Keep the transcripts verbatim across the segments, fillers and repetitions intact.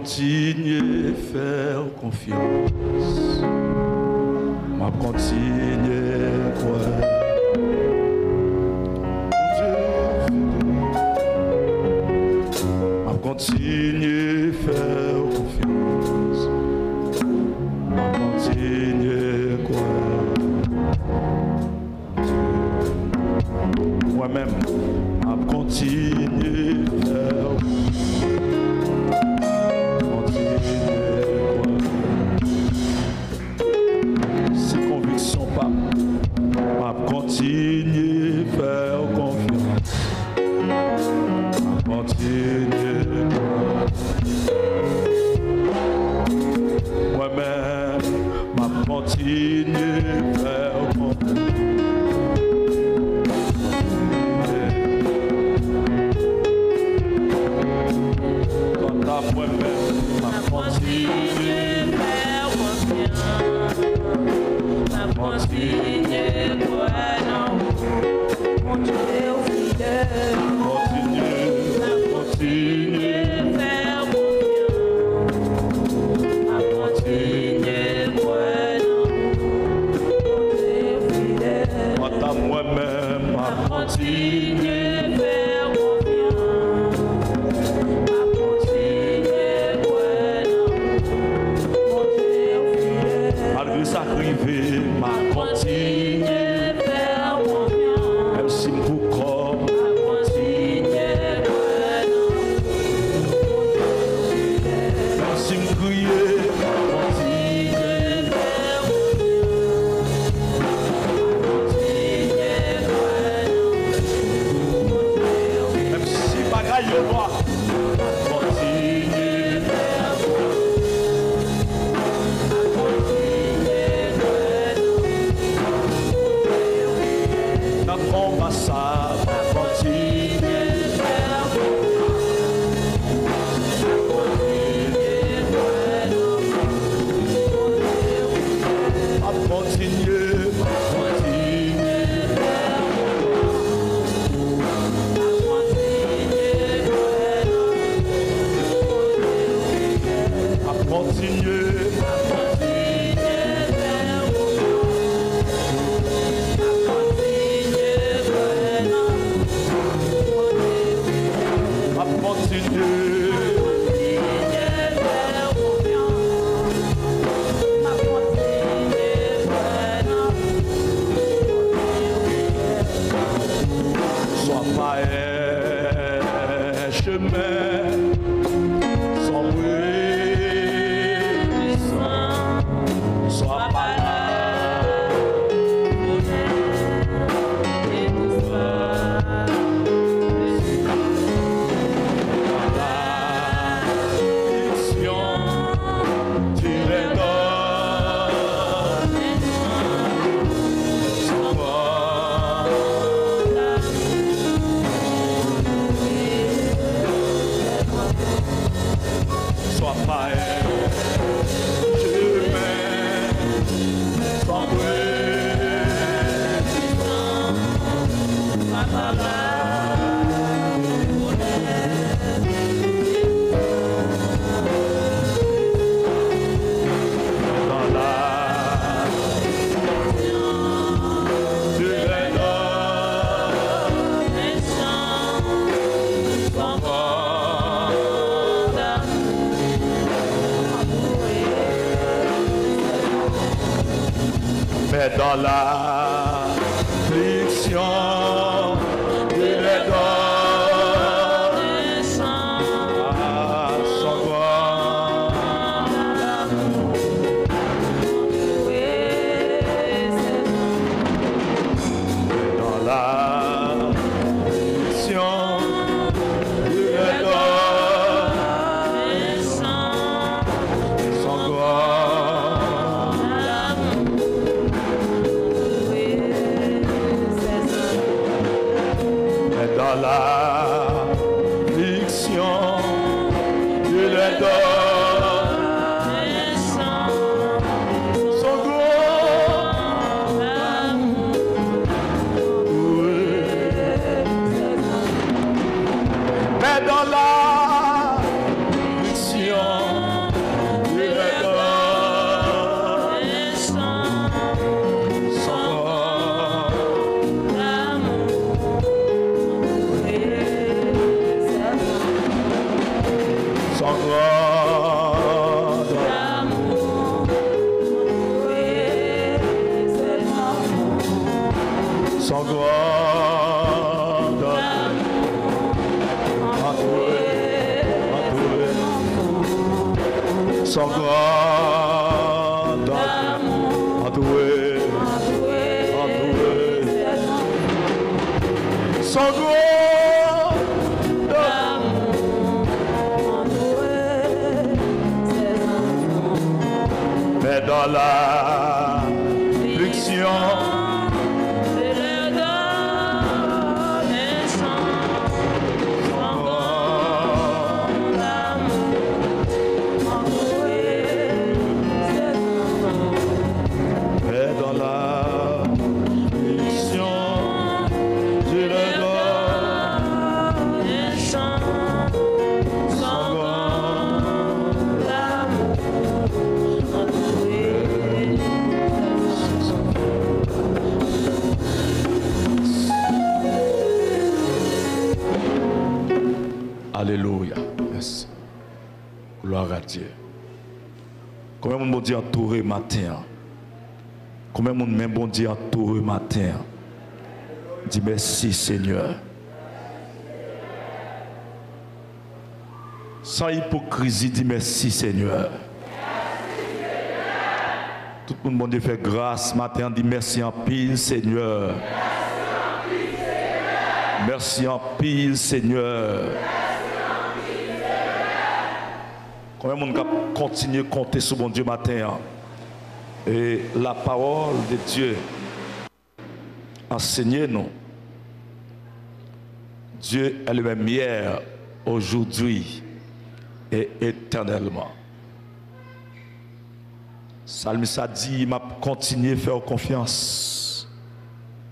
Kontinye fè w konfyans. M ap kontinye kwè. Bondye fidèl. M ap kontinye fè w konfyans. M ap kontinye kwè. Mwen menm, m ap kontinye fè w. Kontinye kwè. Se konviksyon pa m. M ap kontinye fè w konfyans. M ap kontinye kwè. Mwen menm, m ap kontinye fè w konfyans. Kanta mwen menm, m ap kontinye fè w konfyans. M ap kontinye kwè nan ou. Bondye ou fidèl. Kontinye, m ap kontinye fè w konfyans. M ap kontinye kwè nan ou. Bondye ou fidèl. Kanta mwen menm, m ap kontinye fè w konfyans. M ap kontinye kwè nan ou. Bondye ou fidèl. Malgre sa k rive, m ap kontinye fè w konfyans. Menm si m poukò. M ap kontinye kwè nan ou. Menm si m kriye. M ap kontinye fè w konfyans. M ap kontinye kwè nan ou. Menm si bagay yo nwa. M ap kontinye fè w konfyans. M ap kontinye kwè nan ou. Nan konba sa, m ap kontinye fè w konfyans. M ap kontinye kwè nan ou. M ap kontinye, m ap kontinye fè w konfyans. M ap kontinye kwè nan ou. M ap kontinye. M ap kontinye fè w konfyans. M ap kontinye kwè nan ou. M ap kontinye. M ap kontinye fè w konfyans. M ap kontinye kwè nan ou. Swa pa en chemen sonbre, swa pa la kolè e pouvwa. Malediksyon, dilè dò, swa pa en chemen sonbre, swa pa la kolè. Dans la douleur, dans le sang, ton corps. Mais dans l'affliction, il est dans son grand amour. Dans l'affliction, il est dans son grand amour. Dans l'affliction, il est dans son grand amour. Mais dans l'affliction, Son grand amour, entouré, entouré. Son grand amour, entouré, entouré. Son grand amour, entouré. Mais dans l'affliction, je leur donne un chant, son grand amour, entouré, ses enfants. Mais dans l'affliction, je leur donne un chant, son grand amour. Alelouya. Mèsi. Glwa a Dye. Konbyen moun Bondye antoure maten an? Konbyen moun men Bondye antoure maten an? Di mèsi, Senyè. San ipokrizi, di mèsi, Senyè. Tout moun Bondye fè gras maten an, di mèsi anpil, Senyè. Mèsi anpil, Senyè. Konbyen moun k ap kontinye konte sou Bondye maten an? E la parole de Dieu ansenye nou, Dieu est le même hier, aujourd'hui et éternellement. Salmis la di, m ap kontinye fè w konfyans,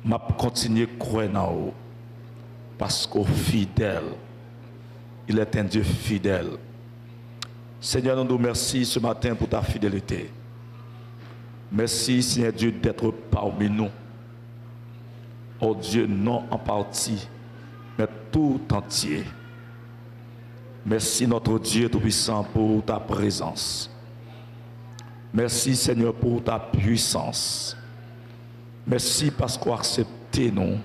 m ap kontinye kwè nan ou, paske w fidèl. Il est un Dieu fidèle. Senyè, nou di w mèsi ce matin pour ta fidélité. Merci, Seigneur Dieu, d'être parmi nous. Oh Dieu, non en partie, mais tout entier. Merci, notre Dieu Tout-Puissant, pour ta présence. Merci, Seigneur, pour ta puissance. Mèsi paske w aksepte nou,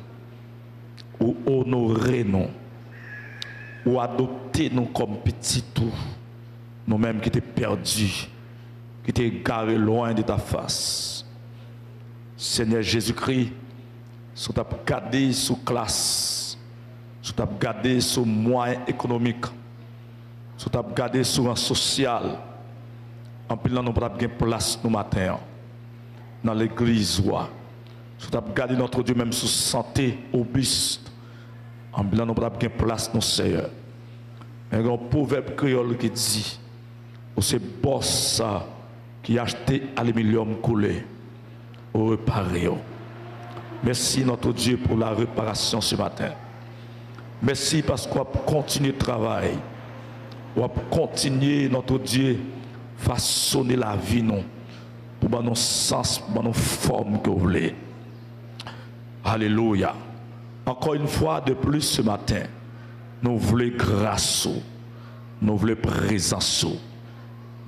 ou onore nou, ou adopte nou kòm pitit ou, nou menm ki te pèdi, ki te egare lwen de ta fas. Senyè Jezikri, si w t ap gade sou klas, si w t ap gade sou mwayen ekonomik, si w t ap gade sou ran sosyal, anpil nan nou pa t ap gen plas nou maten an nan legliz ou a. Si w t ap gade, Notre Dieu, menm sou sante obis, anpil nan nou pa t ap gen plas nou, Seyè. Men gen yon pwovèb kreyòl ki di, ou se bòs sa ki achte aliminyòm koule, ou repare yo. Mèsi, Notre Dieu, pour la réparation ce matin. Mèsi paske w ap kontinye travay. W ap kontinye, Notre Dieu, fasone lavi nou pou ban nou sans, pou ban nou fòm ke w vle. Alelouya. Encore une fois de plus ce matin, nou vle gras ou, nou vle prezans ou,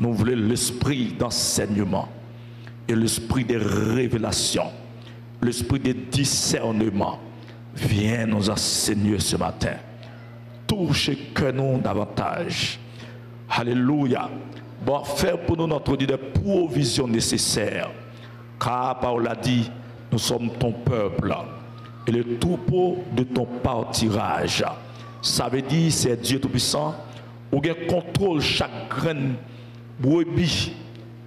nou vle lespri d'ansèyman e lespri de revelasyon, lespri de disèneman. Vyen nou ansèye ce matin. Touche kè nou davantaj. Alelouya. Bon, fè pou nou, Notre Dieu, des provisions nécessaires. Car parole a dit, nous sommes ton peuple et le troupeau de ton pâturage. Sa vle di, Seyè Dye Toupisan, ou gen kontwòl chak grenn brebi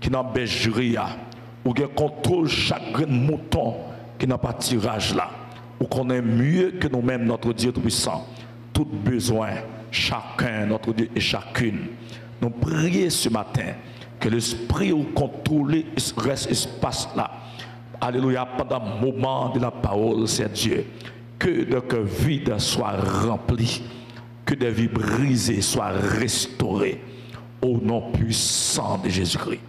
ki nan bèjri a. Ou gen kontwòl chak grenn mouton ki nan patiraj la. Ou konnen mye ke nou menm, Notre Dieu Tout-Puissant, tout bezwen chacun, Notre Dieu, et chacune. Nou priye ce matin ke Lespri ou kontwole es-, rès espas la. Alelouya, pandan moman de la parole, Seyè Dye, ke de kè vid swa ranpli, ke de vi brize swa restore, au nom puissant de Jésus-Christ.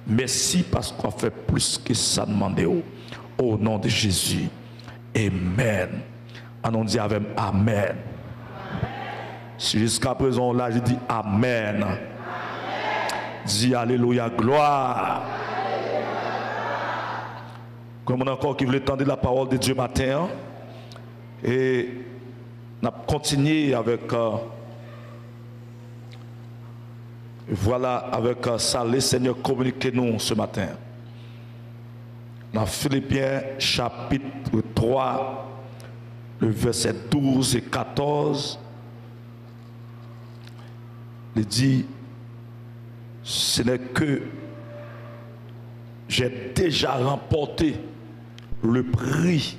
Mèsi paske w ap fè plis ke sa n mande w. Au nom de Jésus. Amen. Ann nou di avè m, amèn. Si jiskaprezan w la, di amèn. Di alelouya, glwa. Gen moun ankò ki vle tande la parole de Dieu maten an? E n ap kontinye avèk, euh, vwala, avèk, euh, sa le Seigneur kominike nou ce matin. Dans Philippiens chapitre trois, le verset douze et quatorze, li di, ce n'est que j'ai déjà remporté le prix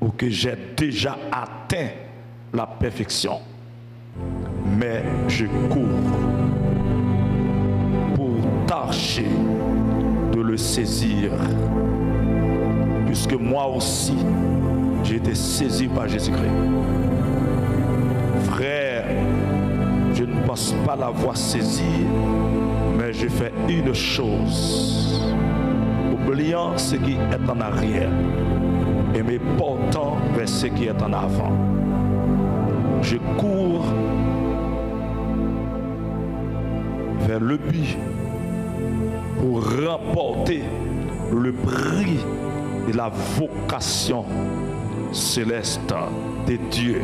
ou que j'ai déjà atteint la perfection, mais je cours pour tâcher de le saisir, puisque moi aussi j'ai été saisi par Jésus-Christ. Frère, je ne pense pas l'avoir saisi, mais je fais une chose, oubliant ce qui est en arrière et me portant vers ce qui est en avant. Je cours vers le but pour remporter le prix de la vocation céleste de Dieu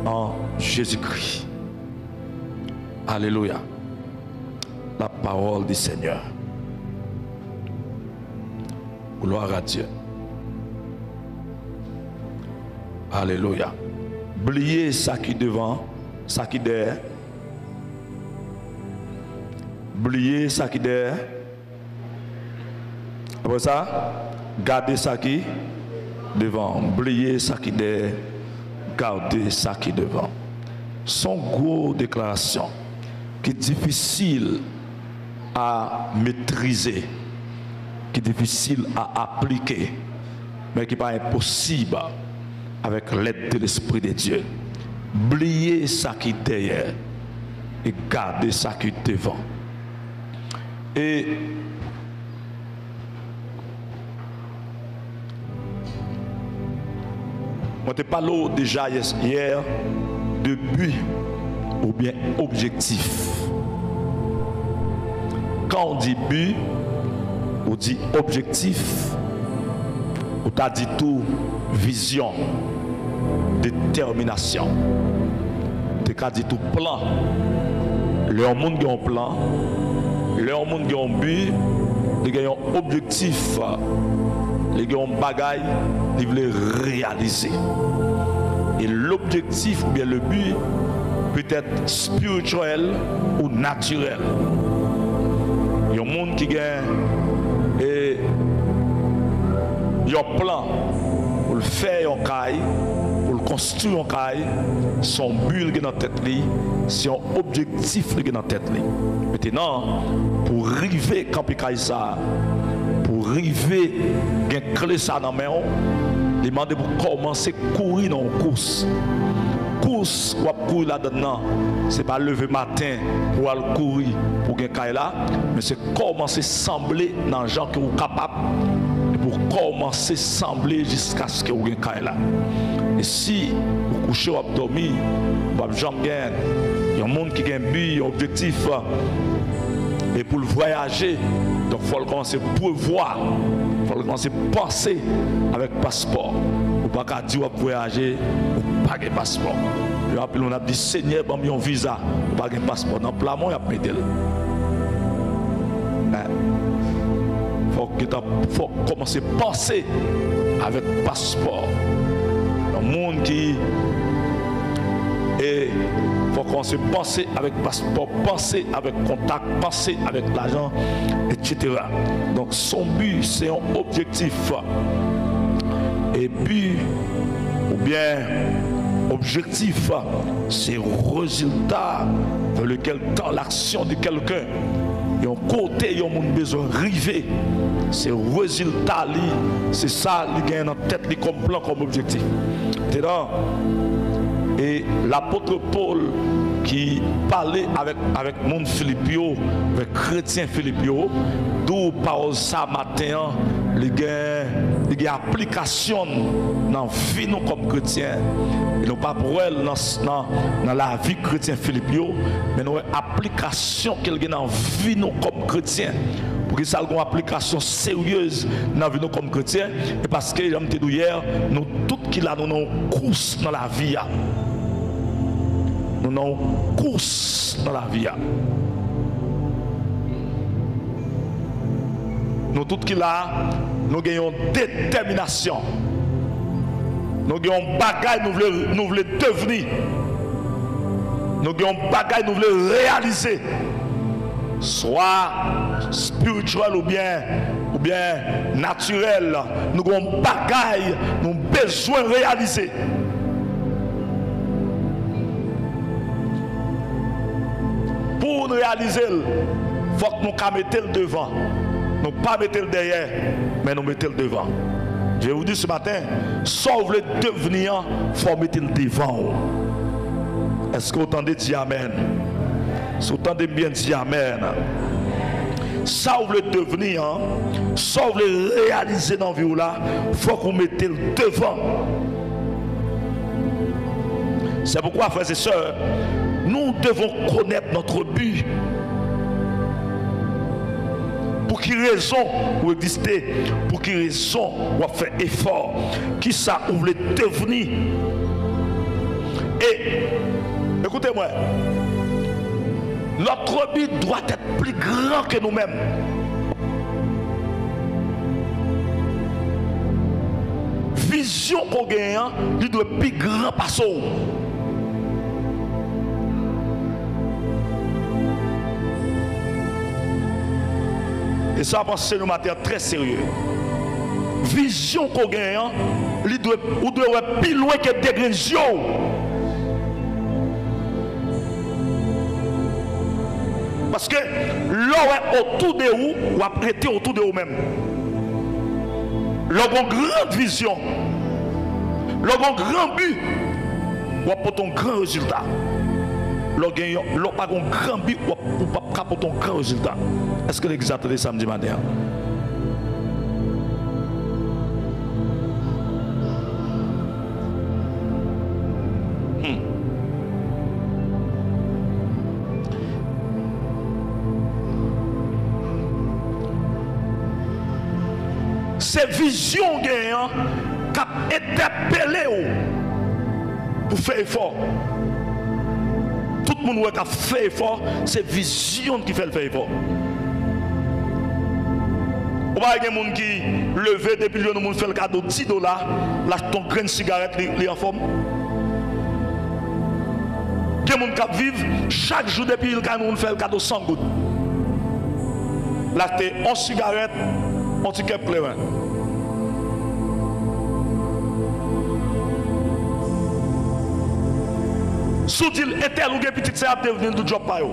en Jésus-Christ. Alléluia. La parole du Seigneur. Gloire à Dieu. Alléluia. Bliye sa ki devan, sa ki dèyè. Bliye sa ki dèyè. Apre sa, gade sa ki devan. Bliye sa ki dèyè, gade sa ki devan. Se yon gwo deklarasyon ki difisil a metrize, ki difisil a aplike, men ki pa enposib avèk lèd de Lespri de Dye. Bliye sa ki dèyè e gade sa ki devan. E mwen te pale w deja yè, yè de bi oubyen objektif. Kan w di bi, ou di objektif, ou ta di tou vizyon, detèminasyon. Ou te ka di tou plan. Lè yon moun gen yon plan, lè yon moun gen yon bi, li gen yon objektif, li gen yon bagay li vle reyalize. E lobjektif oubyen le bi petèt espirityèl ou natirèl. Yon moun ki gen, e, yon plan pou l fè yon kay, pou l konstwi yon kay, se yon bi l gen nan tèt li, se yon objektif li gen nan tèt li. Mentenan, pou rive kanpe kay sa a, pou rive gen kle sa a nan men w, li mande pou w kòmanse kouri nan yon kous. Kous w ap kouri ladann nan, se pa leve maten pou w al kouri pou w gen kay la, men se kòmanse sanble nan jan ke w kapab, epi w kòmanse sanble jiskaske w gen kay la. E si ou kouche, w ap dòmi, ou p ap janm gen. Yon moun ki gen bi, yon objektif, e pou l vwayaje, donk fò l kòmanse prevwa, fò l kòmanse panse avèk paspò. Ou pa ka di w ap vwayaje, ou pa gen paspò. Yo, anpil moun ap di, "Senyè, ban m yon viza." Ou pa gen paspò. Nan pla men w y ap mete l. Men, fòk gentan, fòk kòmanse panse avèk paspò. Yon moun ki, e, fòk kòmanse panse avèk paspò, panse avèk kontak, panse avèk lajan, etsetera. Donk, se yon bi, se yon objektif. E bi oubyen objektif, se rezilta vers lequel tend l'action de quelqu'un. Yon kote yon moun bezwen rive, se rezilta li, se sa li gen nan tèt li kòm plan, kòm objektif. Mentenan, e lapot Pòl ki pale avèk, avèk moun Filip yo, avèk kretyen Filip yo, di w pawòl sa maten an, li gen, li gen aplikasyon l nan vi nou kòm kretyen. E nou p ap wè l nan, nan, nan lavi kretyen Filip yo, men nou wè aplikasyon ke l gen nan vi nou kòm kretyen. Poukisa l gen yon aplikasyon seryez nan vi nou kòm kretyen? E paske, jan m te di w yè, nou tout ki la, nou nan yon kous nan lavi a. Nou nan yon kous nan lavi a. Nou tout ki la, nou gen yon detèminasyon. Nou gen yon bagay nou vle, nou vle devni. Nou gen yon bagay nou vle reyalize. Swa spirityèl oubyen, oubyen natirèl. Nou gen yon bagay nou bezwen reyalize. Pou n reyalize l, fòk nou ka mete l devan. Nou pa mete l dèyè, men nou mete l devan. Je vous dis ce matin, sa w vle devni an, fò w mete l devan w. Èske w tande? Di amèn. Si w tande m byen, di amèn. Sa w vle devni an, sa w vle reyalize nan vi w la, fòk ou mete l devan. C'est pourquoi, frères et sœurs, nous devons connaître notre but. Pou ki rezon ou egziste? Pou ki rezon w ap fè efò? Kisa ou vle devni? E, ekoute mwen, notre but doit être plus grand que nous-mêmes. Vizyon ke w genyen an, li dwe pi gran pase w. E sa, panse nou maten an trè serye. Vizyon ke w genyen an, li dwe, ou dwe wè pi lwen ke de grenn zye w. Paske lè w wè otou de ou, w ap rete otou de ou menm. Lè w gen yon gran vizyon, lè w gen yon gran bi, w ap pote yon gran rezilta. Lè w gen yon, lè w pa gen yon gran bi, w ap, ou p ap ka pote yon gran rezilta. Èske legliz la tande sa m di maten an? Hmm. Se vizyon w genyen an k ap entèpele w pou fè efò. Tout moun ou wè k ap fè efò, se vizyon l ki fè l fè efò. Ou pa wè gen moun ki leve depi l jwenn yon moun fè l kado di dola, l achte yon grenn sigarèt, li, li anfòm. Gen moun k ap viv, chak jou depi l ka yon moun fè l kado san goud, l achte yon sigarèt, yon ti kèk kleren. Si w di l, entèl ou gen pitit, sa y ap devni l tou djòb pa yo.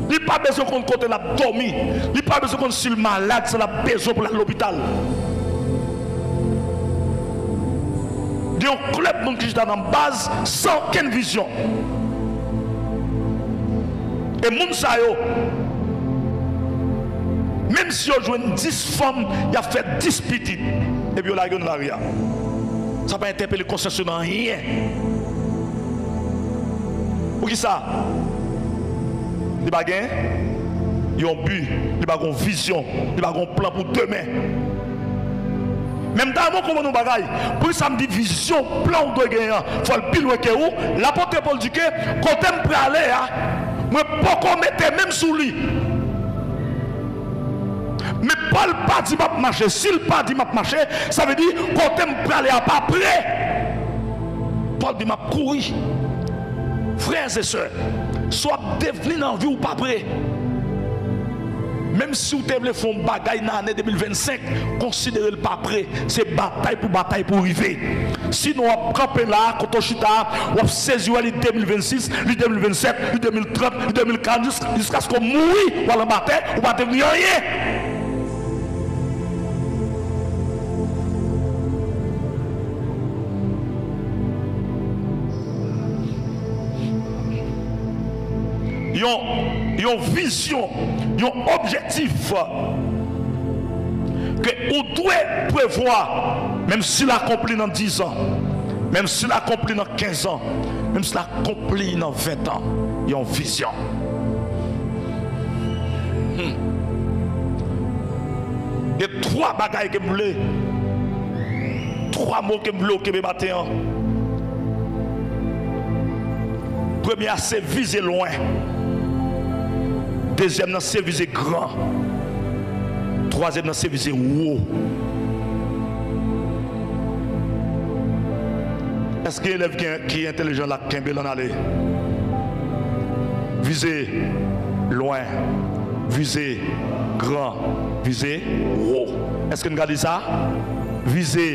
Li pa bezwen konn kote l ap dòmi. Li pa bezwen konn si l malad, sa l ap bezwen pou l al lopital. Gen yon klèb moun ki chita nan baz san okenn vizyon. E moun sa yo, menm si yo jwenn dis fanm, y ap fè dis pitit, epi yo lage yo nan lari a. Sa pa entèpele konsyans yo nan anyen. Poukisa? Li pa gen yon bi, li pa gen yon vizyon, li pa gen yon plan pou demen. Men m ta renmen w konprann yon bagay. Poukisa m di vizyon, plan w dwe genyen an, fò l pi lwen ke ou? Lapòt Pòl di ke kote m prale a, mwen poko mete men m sou li. Men Pòl pa di m ap mache. Si l pa di m ap mache, sa vle di kote m prale a pa pre. Pòl di m ap kouri. Frè e sè, sa w ap devni nan vi w pa pre. Menm si w te vle fè yon bagay nan ane de mil vennsenk, konsidere l pa pre. Se batay pou batay pou rive. Sinon, w ap kanpe la, kote w chita a, w ap sezi wè li de mil vennsis, li de mil vennsèt, li de mil trant, li de mil karant, jis-, jiskaske w mouri, w al anba tè, ou pa devni anyen. Yon, yon vizyon, yon objektif ke ou dwe prevwa, menm si l akonpli nan diz an, menm si l akonpli nan kenz an, menm si l akonpli nan ven an, yon vizyon. Hmm. Twa bagay ke m vle. Twa mo ke m vle w kenbe maten an. Premye a se vize lwen. Dezyèm nan se vize gran. Twazyèm nan se vize wo. Èske gen elèv ki, ki entèlijan la? Kenbe l, ann ale. Vize lwen. Vize gran. Vize wo. Èske n ka di sa? Vize.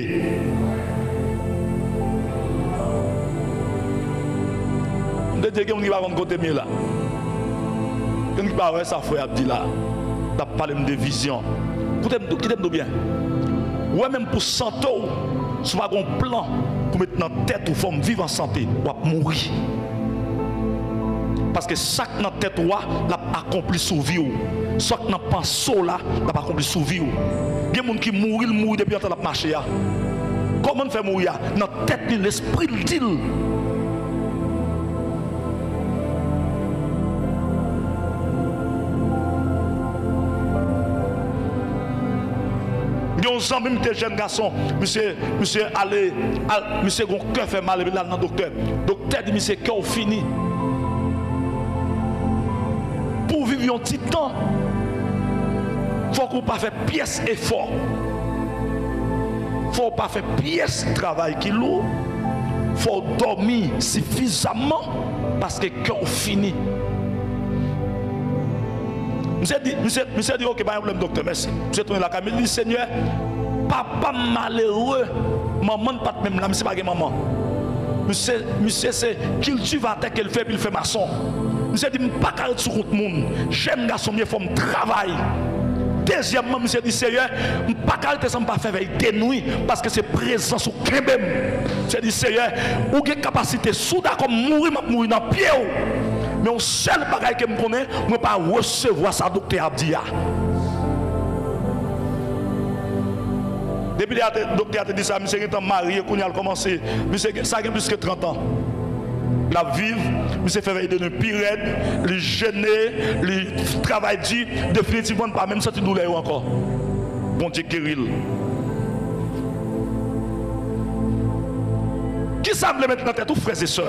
M te di gen moun ki pa konn kote m ye la. Gen moun ki pa wè sa frè a ap di la. L ap pale m de vizyon. Koute m, kite m di w byen. Ou wè, menm pou sante w, si w pa gen yon plan pou met nan tèt ou, fòm viv an sante, w ap mouri. Paske sa k nan tèt ou a, l ap akonpli sou vi w. Sa k nan panse w la, l ap akonpli sou vi w. Gen moun ki mouri, l mouri depi antan l ap mache a. Kòman l fè mouri a? Nan tèt li, lespri l di l. Gen yon zanmi m te jèn gason, misye, misye ale, al, misye gon kè fè mal, epi l al nan doktè. Doktè di misye kè w fini. Pou w viv yon ti tan, fòk ou pa fè pyès efò. Fò w pa fè pyès travay ki lou. Fò w dòmi sifizamman, paske kè w fini. Misye di, misye, misye di, "Oke, pa gen pwoblèm, doktè, mèsi." Misye tounen lakay, misye di, "Senyè, papa m malere, manman n pa t menm la, misye pa gen manman. Misye, misye se kiltivatè ke l fè, epi l fè mason." Misye di, "M pa ka ret sou kont moun. Jèn gason m ye, fò m travay." Dezyèmman, misye di, "Seyè, m pa ka rete san m pa fè vèy de nwi, paske se prezans ou kenbe m." Misye di, "Seyè, ou gen kapasite, si w dakò m mouri, m ap mouri nan pye w. Men yon sèl bagay ke m konnen, mwen pa resevwa sa doktè a ap di a." Depi lè a te, doktè a te di sa, misye gentan marye, kounye a l kòmanse, misye gen, sa gen plis ke trant an. L ap viv, misye fè vèy de nwi pi rèd, li jene, li travay di, definitivman, l pa menm santi doulè yo ankò. Bondye geri l. Kisa m vle met nan tèt ou, frè e sè?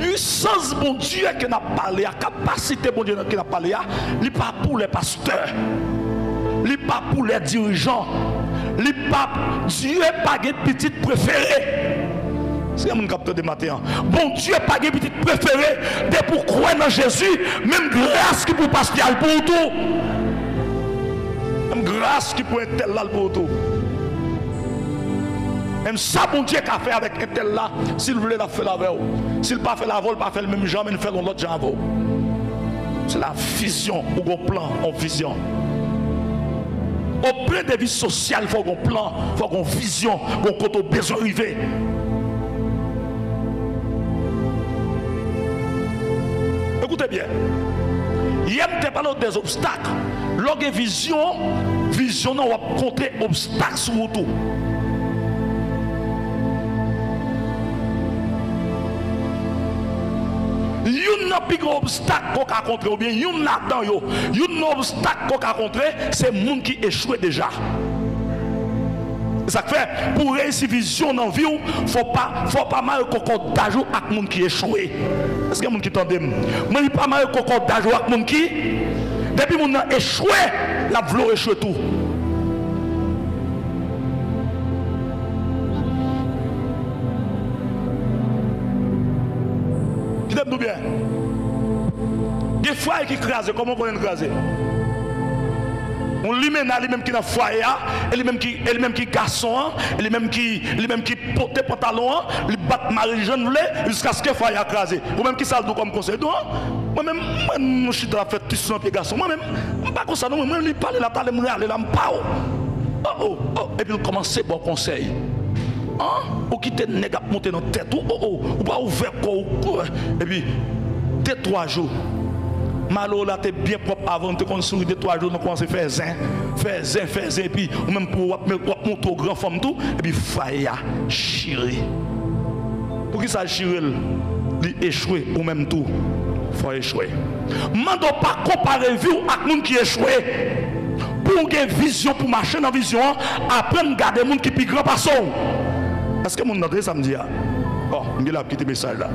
Pwisans Bondye ke n ap pale a, kapasite Bondye ke n ap pale a, li pa pou lè pastè. Li pa pou lè dirijan. Li pa, Dye pa gen pitit prefere. Se yon moun k ap tande maten an. Bondye pa gen pitit prefere. Depi w kwè nan Jezi, menm gras ki pou pastè a, l pou ou tou. Menm gras ki pou entèl la, l pou ou tou. Menm sa Bondye ka fè avèk entèl la, si l vle, l ap fè l avè w. Si l pa fè l avè w, l pa fè l menm jan, men l fè l yon lòt jan avè w. Se la vizyon, ou gon plan, yon vizyon. Ou plen de vi sosyal, fò w gon plan, fò w gon vizyon, gon kote w bezwen rive. Ekoute byen. Yè m te pale w de obstak. Lè w gen vizyon, vizyon nan w ap kontre obstak sou wout ou. Youn nan pi gwo obstak ke w ka kontre, oubyen youn ladan yo, youn nan obstak ke w ka kontre, se moun ki echwe deja. Se sa k fè, pou w reyisi vizyon nan vi w, fò w pa, fò w pa mare kòkòdaj ou ak moun ki echwe. Èske gen moun ki tande m? Mwen di pa mare kòkòdaj ou ak moun ki, depi moun nan echwe, l ap vle w echwe tou. Kite m di w byen. Gen fwaye ki kraze, kòman w konnen l kraze? Yon limena li menm ki nan fwaye a, e li menm ki, e li menm ki gason an, e li menm ki, li menm ki pote pantalon an, li bat mari l jan l vle, jiskaske fwaye a kraze. Ou menm, kisa l di w kòm konsèy? Li di w, "An, mwen menm, mwen, nou chita l ap fè tis nan pye gason. Mwen menm, m pa konsa non, mwen, mwen, li pale la, talè m rale la, m pa w." Oh, oh, oh, epi l kòmanse ba w konsèy. An, ou kite nèg ap monte nan tèt ou, oh, oh, ou pa ouvè kò w. Epi, de twa jou, malere la te byen pwòp avan, nou te konn souri, de twa jou, nou kòmanse fè zen, fè zen, fè zen, epi ou menm pou w ap, w ap montre w gran fanm tou, epi fwaye a chire. Poukisa l chire l? Li echwe, ou menm tou, fò w echwe. M mande w pa konpare vi w ak moun ki echwe. Ou gen vizyon pou mache nan vizyon an, aprann gade moun ki pi gran pase w. Èske moun nan tande sa m di a? Bon, m gen lè ap kite mesaj la.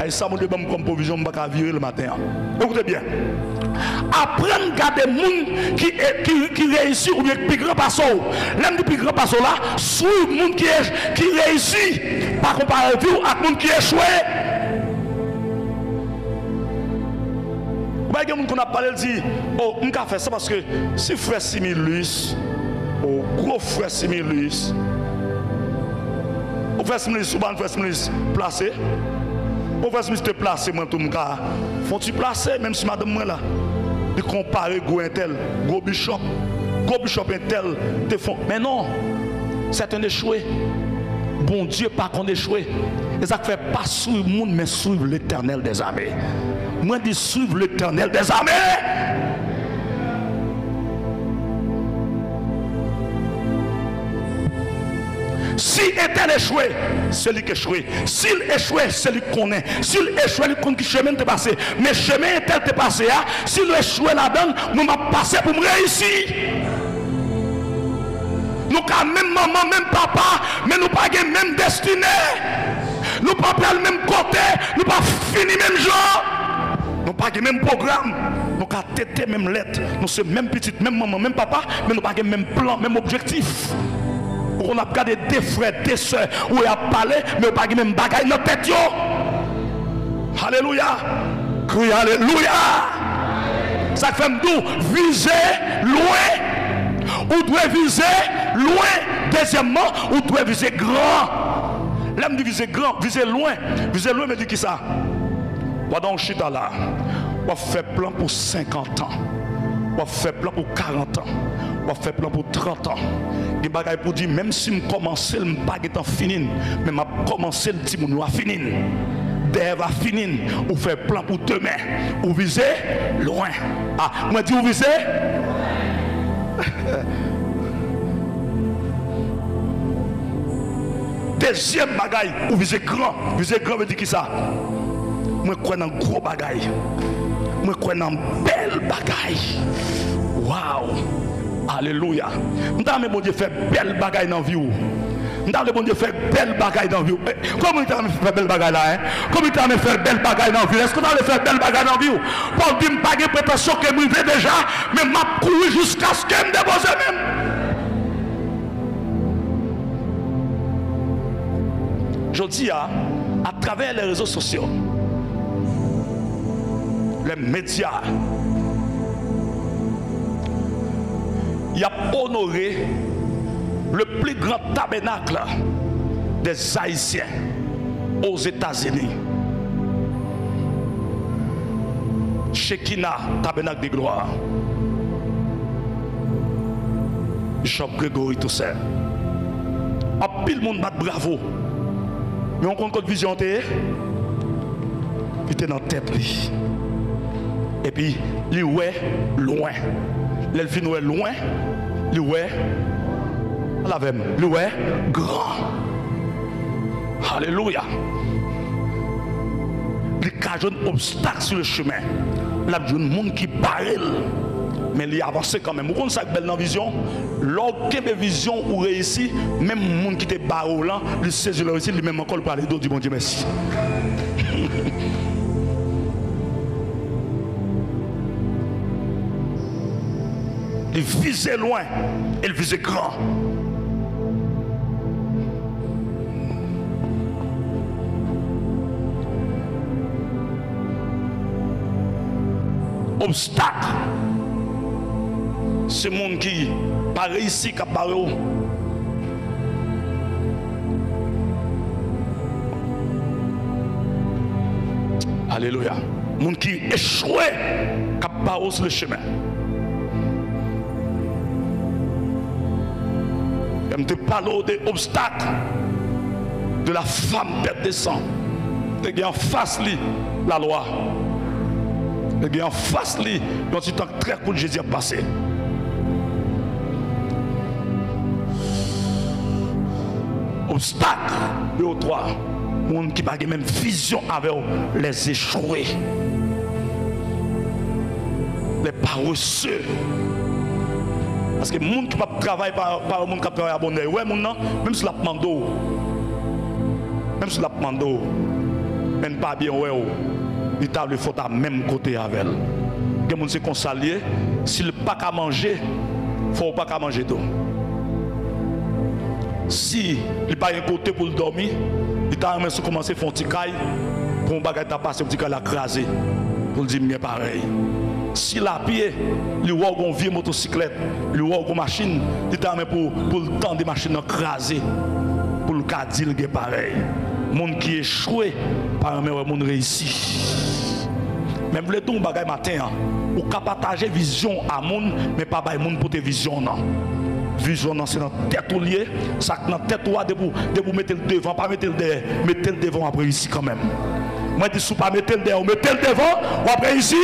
Ay, sa Bondye ban m kòm pwovizyon, m pa ka vire l maten an. Ekoute byen. Aprann gade moun ki, ki, ki reyisi oubyen ki pi gran pase w. Lè m di pi gran pase w la, swiv moun ki, ki reyisi. Pa konpare vi w ak moun ki echwe. Ou pa gen moun konn ap pale, l di, "O, m ka fè sa paske si frè Similis, o gwo frè Similis, o frè Similis, ou pa frè Similis plase? O frè Similis te plase, mwen tou m ka fè yon ti plase, menm si madanm mwen la." Li konpare gwo entèl, gwo bishop, gwo bishop entèl te fon. Men non, c'est un échoué. Bondye pa konn echwe. E sa k fè, pa swiv moun, men swiv Letènèl dèzame. Mwen di, swiv Letènèl dèzame. Si entèl echwe, se li k echwe. Si l echwe, se li k konnen. Si l echwe, li konn ki chemen l te pase. Men chemen entèl te pase a, si l echwe ladan l, mwen m ap pase pou m reyisi. Nou ka menm manman, menm papa, men nou pa gen menm destine. Nou pa pral menm kote, nou pa fini menm jan. Nou pa gen menm pwogram. Nou ka tete menm lèt. Nou se menm pitit, menm manman, menm papa, men nou pa gen menm plan, menm objektif. Ou konn ap gade de frè, de sè, ou y ap pale, men yo pa gen menm bagay nan tèt yo. Alelouya! Kriye alelouya! Sa k fè m di w, vize lwen. Ou dwe vize lwen. Dezyèmman, ou dwe vize gran. Lè m di vize gran, vize lwen. Vize lwen vle di kisa? Pandan w chita la, w ap fè plan pou senkant an. W ap fè plan pou karant an. W ap fè plan pou trant an. Gen bagay pou di, menm si m kòmanse l, m pa gentan fini n, men m ap kòmanse l, timoun yo a fini n. Dèyè va fini n. Ou fè plan pou demen. Ou vize lwen. A, mwen di ou vize. Dezyèm bagay, ou vize gran. Vize gran vle di kisa? Mwen kwè nan gwo bagay. Mwen kwè nan bèl bagay. Waw! Alelouya! M ta renmen Bondye fè bèl bagay nan vi w. M ta vle Bondye fè bèl bagay nan vi w. Eh, kòman w ta renmen fè bèl bagay la, en? Kòman w ta renmen fè bèl bagay nan vi w? Èske w ta vle fè bèl bagay nan vi w? Pòl di, "M pa gen pretansyon ke m rive deja, men m ap kouri jiskaske m depoze men m." Jodi a, atravè les réseaux sociaux, les médias, y ap onore le plus grand tabernacle des Haïtiens aux États-Unis. Shekinah, Tabernacle de Gloire. Bishop Gregory Toussaint. Anpil moun bat bravo. Men w konn kot vizyon an te ye? Li te nan tèt li. Epi, li wè lwen. Lè l fin wè lwen, li wè, pale avè m, li wè gran. Alelouya. Li ka jwenn obstak sou le chemen. L ap jwenn moun ki bare l. Men li avanse kanmenm. Ou konn sa k bèl nan vizyon? Lè w kenbe vizyon, ou reyisi, menm moun ki te bare w lan, li sezi, li reyisi, li menm ankò, li pral ede w di Bondye mèsi. Li vize lwen e l vize gran. Obstak, se moun ki pa reyisi k ap bare w. Alelouya. Moun ki echwe k ap bare w sou le chemen. Lè m te pale w de obstak, de la femme perte de sang, te gen anfas li lalwa. Te gen anfas li yon ti tan trè kout Jezi ap pase. Obstak nimewo twa, moun ki pa gen menm vizyon avè w, les échoués, les paresseux. Paske moun ki p ap travay pa, pa yon moun k ap travay a bonnè. Ou wè moun nan, menm si l ap mande w, menm si l ap mande w, men l pa byen wè w, li ta vle fò w ta menm kote avè l. Gen moun se konsa l ye, si l pa ka manje, fò w pa ka manje tou. Si li pa gen kote pou l dòmi, li ta renmen si w kòmanse fè yon ti kay, pou yon bagay ta pase, yon ti kay la kraze, pou l di m gen parèy. Si l a pye, li wè w gen yon vye motosiklèt, li wè w gen yon machin, li ta renmen pou, pou l tande machin nan kraze, pou l ka di l gen parèy. Moun ki echwe pa renmen wè moun reyisi. Men m vle di w yon bagay maten an. Ou ka pataje vizyon a moun, men pa bay moun pote vizyon w nan. Vizyon w nan se nan tèt ou l ye. Sa k nan tèt ou a, depi w, depi w mete l devan, pa mete l dèyè. Mete l devan, w ap reyisi kanmenm. Mwen di, si w pa mete l dèyè, w mete l devan, w ap reyisi.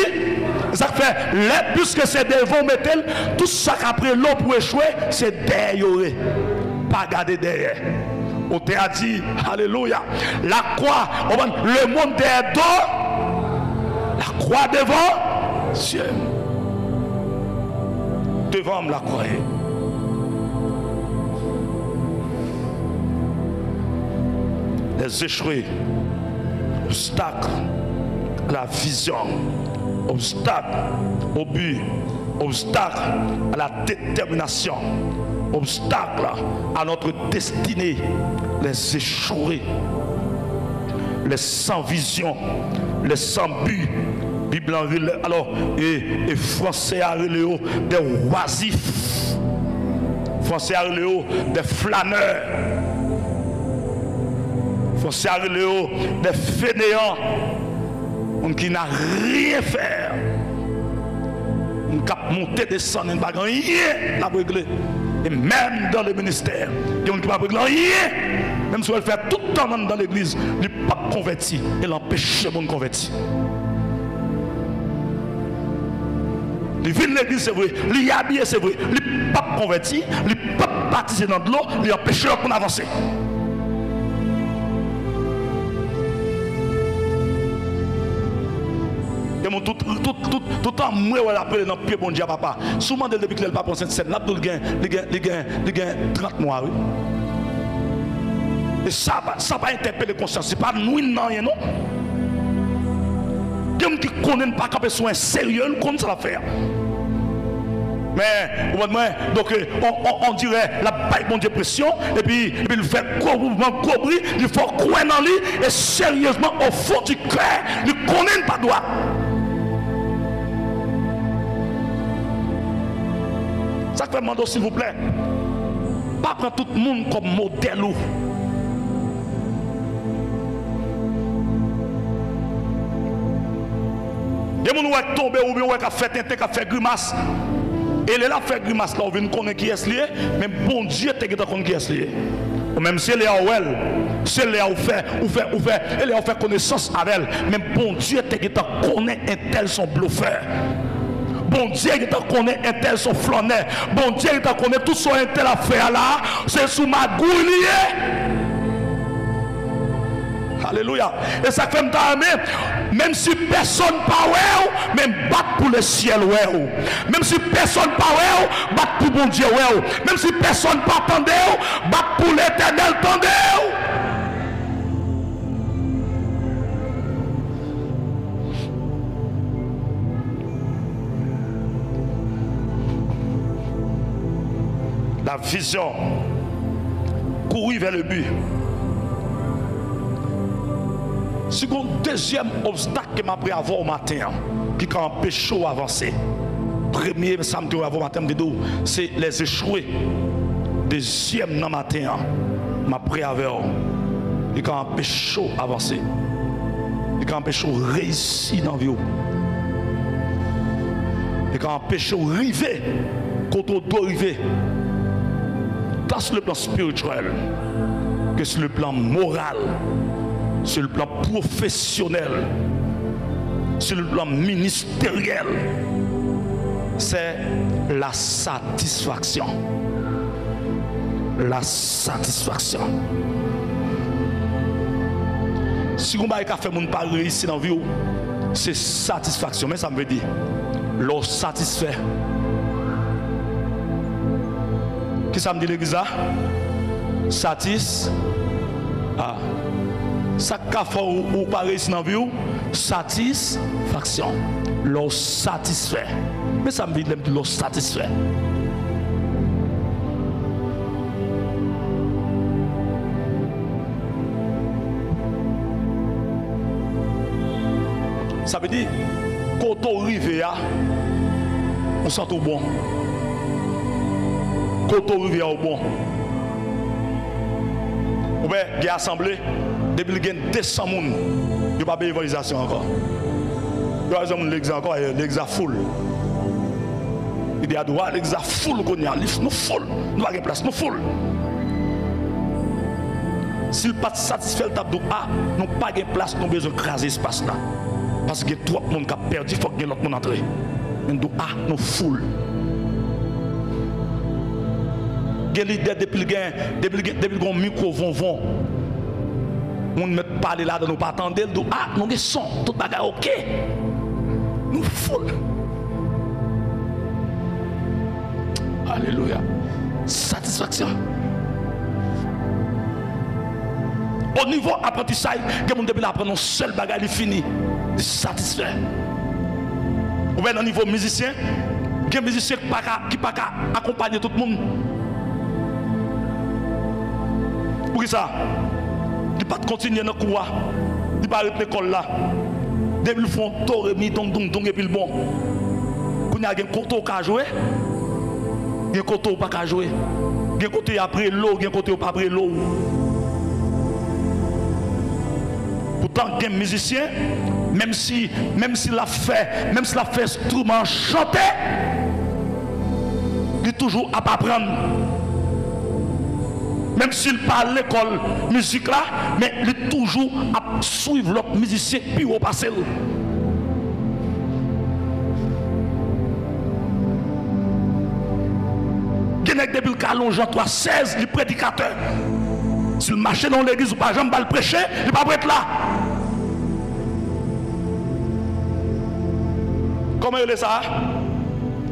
Sa k fè, lè, piske se devan w mete l, tout sa k ap rele w pou echwe, se dèyè yo ye. Pa gade dèyè. Otè a di, alelouya, la croix, ou konprann, le monde derrière dos, la croix devant Dieu. Devan m la croix ye. Les échoués, obstacle à la vision, obstacle au but, obstacle à la détermination, obstacle à notre destinée, les échoués, les sans vision, les sans but. Bib la rele, alò, e, e franse a rele yo des oisifs. Franse a rele yo des flâneurs. Franse a rele yo des fainéants. Moun ki n'a rien faire. Moun k ap monte desann, li pa gen anyen l ap regle. E menm dans le ministère, gen moun ki p ap regle anyen. Menm si w wè l fè tout tan l anndan legliz, li p ap konvèti e l anpeche moun konvèti. Li vin legliz, se vre, li abiye, se vre, li p ap konvèti, li p ap batize nan dlo, li anpeche lòt moun avanse. Gen moun tout, tout, tout, tout anmwe wè l ap rele nan pye Bondye a, papa. Si w mande l depi kilè l pa pran Sent Sèn, l ap di w li gen, li gen, li gen, li gen trant mwa, wi. E sa pa, sa pa entèpele konsyans, se pa nwi n nan anyen, non. Gen moun ki konnen l pa kanpe sou en serye, l konn sa l ap fè a. Men, ou konprann mwen? Donk, euh, on, on, on dirè l ap bay Bondye presyon, epi, epi l fè gwo mouvman, gwo bri, li fè w kwè nan li, e seryezman, au fond du cœur, li konnen l pa dwat. Sa k fè m mande w, silvouplè, pa pran tout moun kòm modèl ou. Gen moun ou wè k tonbe oubyen ou wè k ap fè tenten, k ap fè grimas. E lè l ap fè grimas la, ou vin konnen kiyès li ye, men Bondye te gentan konn kiyès li ye. Ou menm se lè a ou wè l, se lè a ou fè, ou fè, ou fè, e lè a ou fè konesans avè l, men Bondye te gentan konnen entèl se yon blofè. Bondye gentan konnen entèl se yon flannè. Bondye gentan konnen tout sa entèl ap fè a la, se sou magouy li ye. Alelouya. E sa k fè m ta renmen, menm si pèsonn pa wè w, men bat pou lesyèl wè w. Menm si pèsonn pa wè w, bat pou Bondye wè w. Menm si pèsonn pa tande w, bat pou Letènèl tande w. La vision. Courir vers le but. Si gon dezyèm obstak ke m ap avè w maten an, ki ka anpeche w avanse. Premye sa m te avè w maten an, m te di w, se les échoués. Dezyèm nan maten an, m ap prè avè w. Li ka anpeche w avanse. Li ka anpeche w reyisi nan vi w. Li ka anpeche w rive kote w dwe rive. Tant sur le plan spirituel que sur le plan moral, sur le plan professionnel, sur le plan ministériel, c'est la satisfaction. La satisfaction. Si gon bagay ka fè moun pa reyisi nan vi w, se satisfaksyon. Men sa m vle di. Lè w satisfè, Kisa m di legliz la? Satis. A. Sa k ka fè w, ou pa reyisi nan vi w? Satisfaksyon. Lè w satisfè. Men sa m vle di lè m di lè w satisfè. Sa vle di, kote w rive a, ou santi w bon. Kote w rive a, ou bon. Ou wè, gen asanble, depi l gen de san moun, yo pa bay evanjelizasyon ankò. Yo pa bezwen moun legliz ankò, legliz la full. Li di a di w, a, legliz la full kounye a, li, nou full, nou pa gen plas, nou full. Si l pa t satisfè, l t ap di w, a, nou pa gen plas, nou bezwen kraze espas la. Paske gen twòp moun k ap pèdi, fòk gen lòt moun antre. Men l di w, a, nou full. Gen lidè depi l gen, depi l gen, depi l gen yon mikwo vonvon, moun mèt pale ladan l, ou pa tande l, di w, a, nou gen son, tout bagay oke. Nou full. Alelouya. Satisfaksyon. O nivo aprantisay, gen moun depi l aprann yon sèl bagay, li fini. Li satisfè. Ou wè nan nivo mizisyen, gen mizisyen ki pa ka, ki pa ka akonpanye tout moun. Poukisa? Li pa t kontinye nan kou a. Li pa ret lekòl la. Depi l fè yon do, re, mi, dong, dong, dong, epi l bon. Kounye a gen kote w ka jwe, gen kote w pa ka jwe. Gen kote y ap rele w, gen kote yo p ap rele w. Poutan gen mizisyen, menm si, menm si l ap fè, menm si l ap fè enstriman an chante, li toujou ap aprann. Menm si l pa al lekòl mizik la, men li toujou ap swiv lòt mizisyen k pi wo pase l. Gen nèg depi l ka lonje an twa sèz, li predikatè. Si l mache nan yon legliz, ou pa janm ba l preche, li p ap ret la. Kòman yo rele sa a?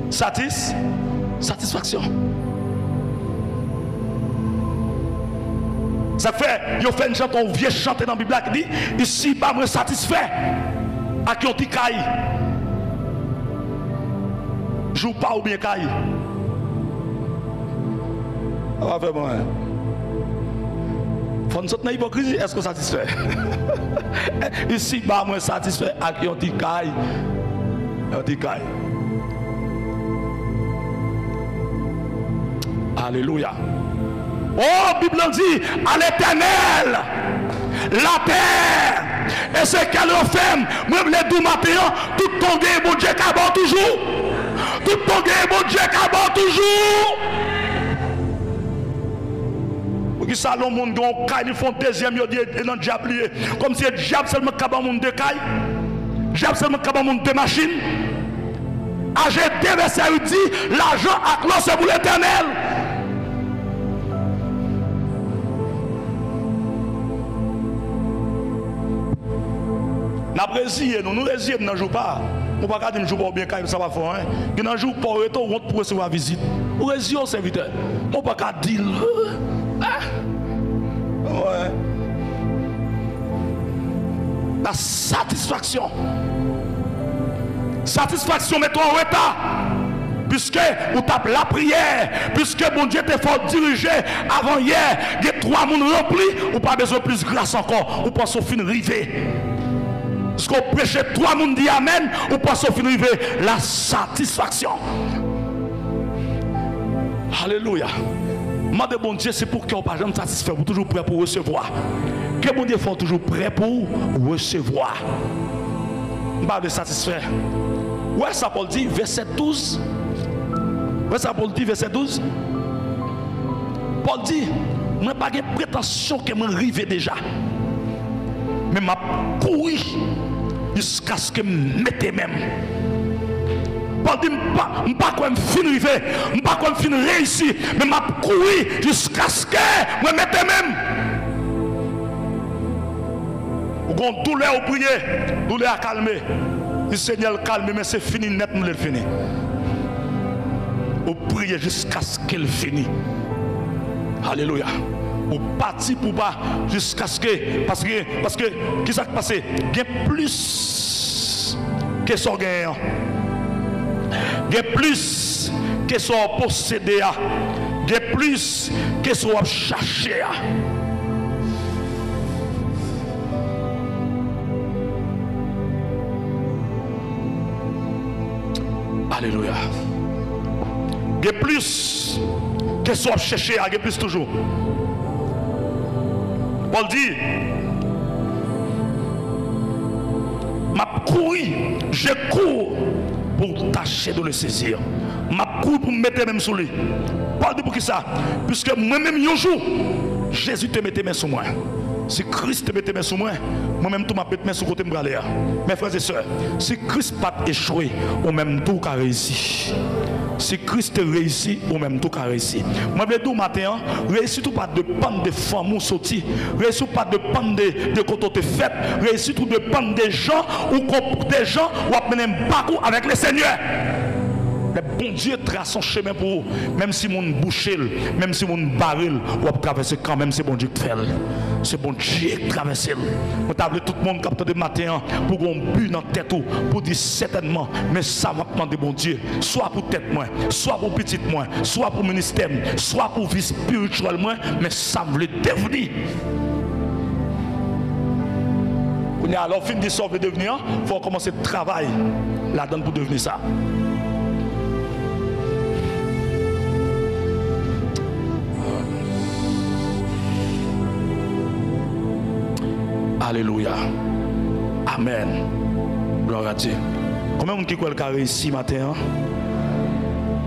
Satis, satisfaksyon. Sa k fè yo fè n chante yon vye chante nan Bib la ki di, "Isi ba mwen satisfè ak yon ti kay." Jou pa oubyen kay. Sa pa fè mwen. Fò n sot nan ipokrizi, èske w satisfè? Isi ba mwen satisfè ak yon ti kay. Yon ti kay. Alelouya. O, Bib lan di, "À l'Éternel, la terre et ce qu'elle renferme." Mwen vle di w maten an, tout tan w genyen Bondye ka ba w toujou. Tout tan w genyen Bondye ka ba w toujou. Poukisa lè yon moun gen yon kay, li fè yon dezyèm, yo di e nan dyab li ye? Kòmsi e dyab sèlman k ka ban moun de kay? Dyab sèlman k ka ban moun de machin? Aje de vèsè uit di, "Lajan ak lò se pou Letènèl." N ap reziye nou, nou reziye n nan jou pa a. Ou pa ka di m jou pa w oubyen kay, sa pa fè anyen. Gen nan jou pa w rete, w wont pou resevwa vizit. Ou reziye w, sèvitè. Ou pa ka di l. Ah! Wè. La satisfaction. Satisfaction mete w an reta. Piske ou t ap lapriyè, piske Bondye te fè w dirije avan yè, gen twa moun ranpli, ou pa bezwen plis gras ankò, ou panse w fin rive. Piske w preche, twa moun di amèn, ou panse w fin rive. La satisfaction. Alelouya. Mande Bondye si pou kè w pa janm satisfè, ou toujou prè pou resevwa. Ke Bondye fè w toujou prè pou w resevwa. M pa vle satisfè. Ou wè sa Pòl di, vèsè douz? Ou wè sa Pòl di, vèsè douz? Pòl di, "Mwen pa gen pretansyon ke mwen rive deja. Men m ap kouri jiskaske m mete men m." Pòl di, "M pa, m pa kwè m fin rive, m pa kwè m fin reyisi, men m ap kouri jiskaske mwen mete men m." Ou gon doulè, ou priye, doulè a kalme. Di, "Senyè, l kalme, men se fini nèt m vle l fini." Ou priye jiskaske l fini. Alelouya. Ou pati pou pa jiskaske, paske, paske, kisa k pase? Gen plis ke sa w genyen an. Gen plis ke sa w posede a. Gen plis ke sa w ap chache a. Alelouya. Gen plis ke sa w ap chèche a, gen plis toujou. Pòl di, m ap kouri, je cours pour tâcher de le saisir. M ap kouri pou m mete men m sou li. Pòl di, poukisa? Piske mwen menm, yon jou, Jezi te mete men sou mwen. Si Kris te mete men sou mwen, mwen menm tou m ap met men sou kote m prale a. Men frè e sè, si Kris pa t echwe, ou menm tou w ka reyisi. Si Kris te reyisi, ou menm tou w ka reyisi. Mwen vle di w maten an, reyisit ou pa depann de fanmi w soti. Reyisit ou pa depann de, de kote w te fèt. Reyisit ou depann de jan ou konp-, de jan w ap mennen bak ou avèk Lesenyè. Lè Bondye trase yon chemen pou ou, menm si moun bouche l, menm si moun bare l, w ap travèse kanmenm, se Bondye k fè l. Se Bondye k travèse l. Mwen ta vle tout moun k ap tande maten an, pou gen yon bi nan tèt ou, pou di sètènman, men sa m ap mande Bondye, swa pou tèt mwen, swa pou pitit mwen, swa pou ministè m, swa pou vi espirityèl mwen, men sa m vle devni. Kounye a, lè w fin di sa w vle devni an, fò w kòmanse travay ladan l pou devni sa. Alelouya. Amèn. Glwa a Dye. Konbyen moun ki kwè l ka reyisi maten an?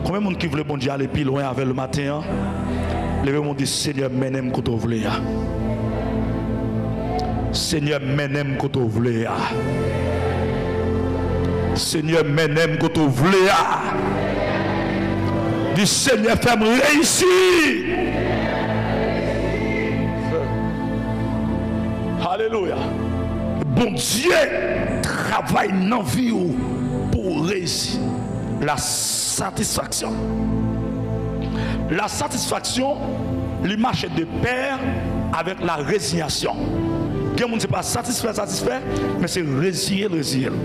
Konbyen moun ki vle Bondye ale pi lwen avè l maten an? Leve men w, di, Senyè, mennen m kote w vle a. Senyè, mennen m kote w vle a. Senyè, mennen m kote w vle a. Di, Senyè, fè m reyisi. Alelouya. Bondye travay nan vi w pou w reyisi. La satisfaction. La satisfaction, li mache de pè avèk la rezinyasyon. Gen moun se pa satisfè, satisfè, men se reziye l, reziye l.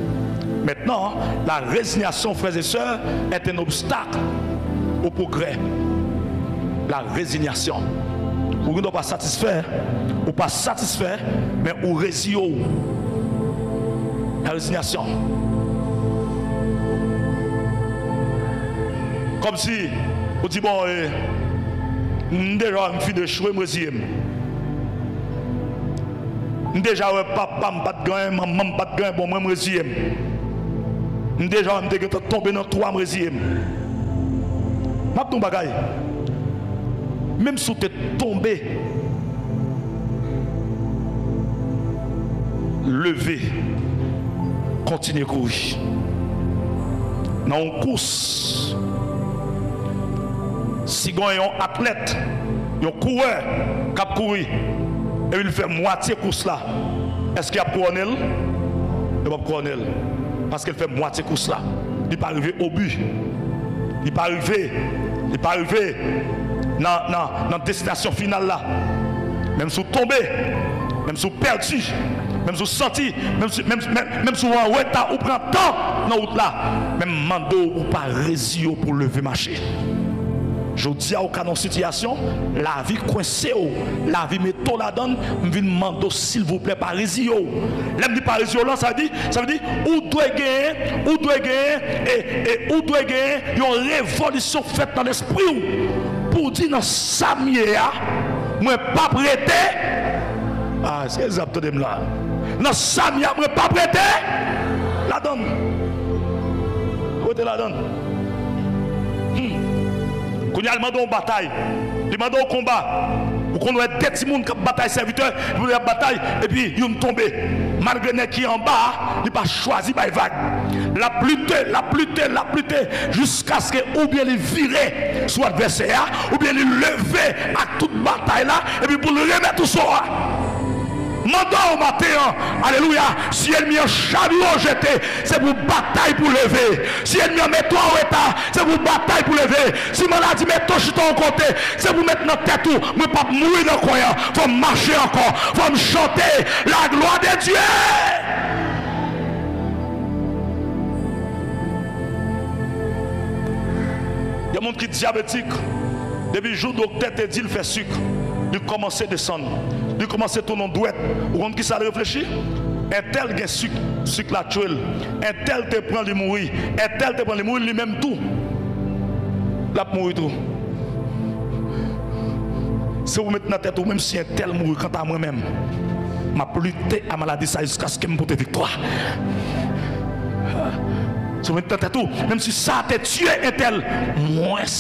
Mentnan, la rezinyasyon, frè e sè, est un obstacle au progrès. La rezinyasyon. Ou gen dwa pa satisfè, ou pa satisfè, men ou reziye w. La rezinyasyon. Kòmsi ou di, bon, e, m deja wè m fin echwe, m reziye m. M deja wè papa m pa t gen anyen, manman m pa t gen anyen, bon, mwen, m reziye m. M deja wè m te gentan tonbe nan twa, m reziye m. M ap di w yon bagay. Menm si w te tonbe, leve, kontinye kouri. Nan yon kous, si gen yon atlèt, yon kourè k ap kouri, epi l fè mwatye kous la, èske y ap kouwone l? Yo p ap kouwone l. Paske l fè mwatye kous la. Li pa rive o bi. Li pa rive, li pa rive nan, nan, nan destinasyon final la. Menm si w tonbe, menm si w pèdi, menm si w santi, menm si, menm, menm, menm si w an reta, ou pran tan nan wout la, men m mande w pou w pa reziye w, pou w leve mache. Jodi a, ou ka nan yon sitiyasyon, lavi kwense w, lavi mete w ladan l, m vin mande w, silvouplè, pa reziye w. Lè m di pa reziye w la, sa vle di, sa vle di, ou dwe genyen, ou dwe genyen, e, e ou dwe genyen yon revolisyon fèt nan lespri w, pou w di, nan sa m ye a, mwen p ap rete. Ah, se zap tande m la. Nan sa m ye a, mwen p ap rete ladan l. Rete ladan l. Hmm. Kounye a, li mande w batay. Li mande w konba. Ou konn wè de timoun k ap batay, sèvitè, epi y ap batay, epi youn tonbe. Malgre nèg ki anba a, li pa chwazi bay vag. L ap lite, l ap lite, l ap lite, jiskaske oubyen li vire sou advèsè a, oubyen li leve ak tout batay la, epi pou l remèt ou so a. Mande w maten an, alelouya, si ènmi an chavire w jete, se pou batay pou leve. Si ènmi an mete w an reta, se pou batay pou leve. Si maladi mete w chita yon kote, se pou met nan tèt ou, mwen p ap mouri nan kwen an. Fò m mache ankò. Fò m chante la gloire de Dieu. Yon moun ki dyabetik, depi jou doktè te di l fè sik, li kòmanse desann, li kòmanse tounen dwèt. Ou konn kisa l reflechi? Entèl gen sik, sik la tchwe l. Entèl te pran, li mouri. Entèl te pran, li mouri, li menm tou. L ap mouri tou. Se ou met nan tèt ou, menm si entèl mouri, kanta mwen menm, m ap lite a maladi sa jiskaske m pote viktwa. Se ou met nan tèt ou, menm si sa te tiye entèl, mwens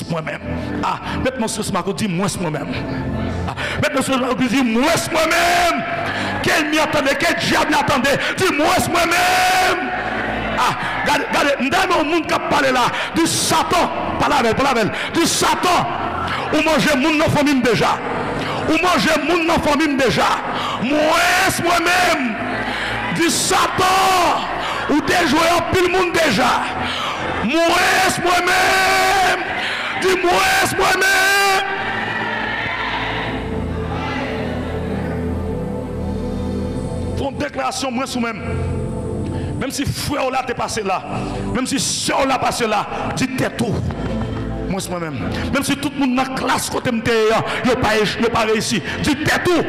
mwen menm. Ah, met men w sou lestomak ou, di mwens mwen menm. Ah, met men w sou lestomak ou, di mwens mwen menm. Ke ènmi an tande, ke dyab la tande, di mwens mwen menm. Ah, gade, gade, m ta renmen yon moun k ap pale la. Di Satan, pale avè l, pale avè l. Di Satan, ou manje moun nan fanmi m deja. Ou manje moun nan fanmi m deja. Mwens mwen menm. Di Satan, ou dejwe anpil moun deja. Mwens mwen menm. Di mwens mwen menm. Fè yon deklarasyon mwens ou menm. Menm si frè w la te pase la, menm si sè w la pase la, di tèt ou, mwens mwen menm. Menm si tout moun nan klas kote m te ye an, yo pa, yo pa reyisi, di tèt ou,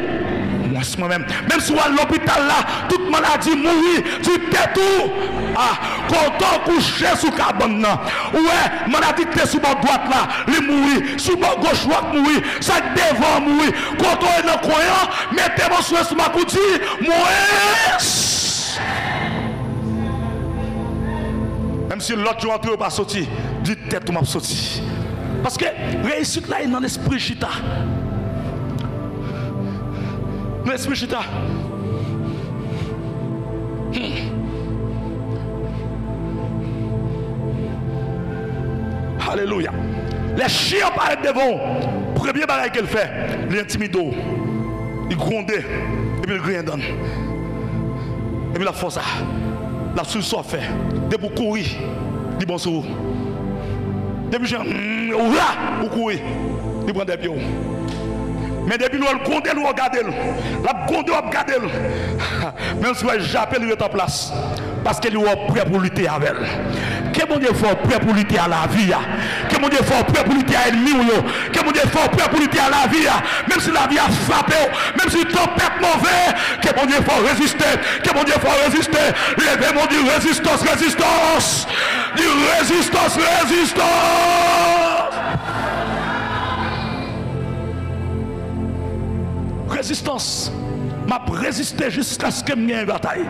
mwens mwen menm. Menm si w al lopital la, tout maladi mouri, di tèt ou, ah, kote w kouche sou kabann nan, ou wè, maladi ki te sou bò dwat la, li mouri, sou bò goch ou ap mouri, sa k devan an mouri, kote w ye nan kwen an, mete men w sou lestomak ou di, mwens. Menm si lòt yo antre, yo pa soti, di tèt ou, m ap soti. Paske reyisit la e nan lespri chita. Nan lespri chita. Hmm. Alelouya. Lè chyen an parèt devan w, premye bagay ke l fè, li entimide w. Li gwonde, epi l griyen dan l. Epi l ap fè w sa. L ap swiv sa w ap fè. Depi w kouri, li bon sou ou. Depi jan, mm, ou ra, ou kouri, li pran dèyè pye w. Men depi l wè l gwonde, l wè w gade l. L ap gwonde, w ap gade l. Menm si w al jape, li ret an plas. Paske li wè w prè pou lite avè l. Ke Bondye fè w prè pou lite a lavi a. Ke Bondye fè w prè pou lite a ènmi w yo. Ke Bondye fè w prè pou lite a lavi a. Menm si lavi a frape w, menm si tanpèt move, ke Bondye fè w reziste. Ke Bondye fè w reziste. Leve men w, di rezistans, rezistans. Di rezistans, rezistans. Rezistans. M ap reziste jiskaske m genyen batay.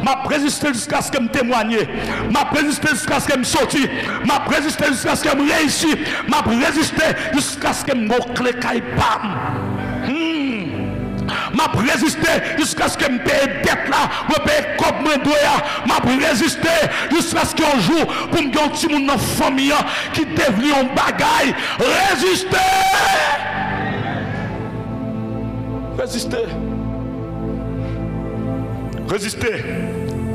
M ap reziste jiskaske m temwanye. M ap reziste jiskaske m soti. M ap reziste jiskaske m reyisi. M ap reziste jiskaske m gon kle kay pa m. Hmm. M ap reziste jiskaske m peye dèt la, mwen peye kòb mwen dwe a. M ap reziste jiskaske yon jou pou m gen yon timoun nan fanmi an ki devni yon bagay. Reziste! Reziste. Reziste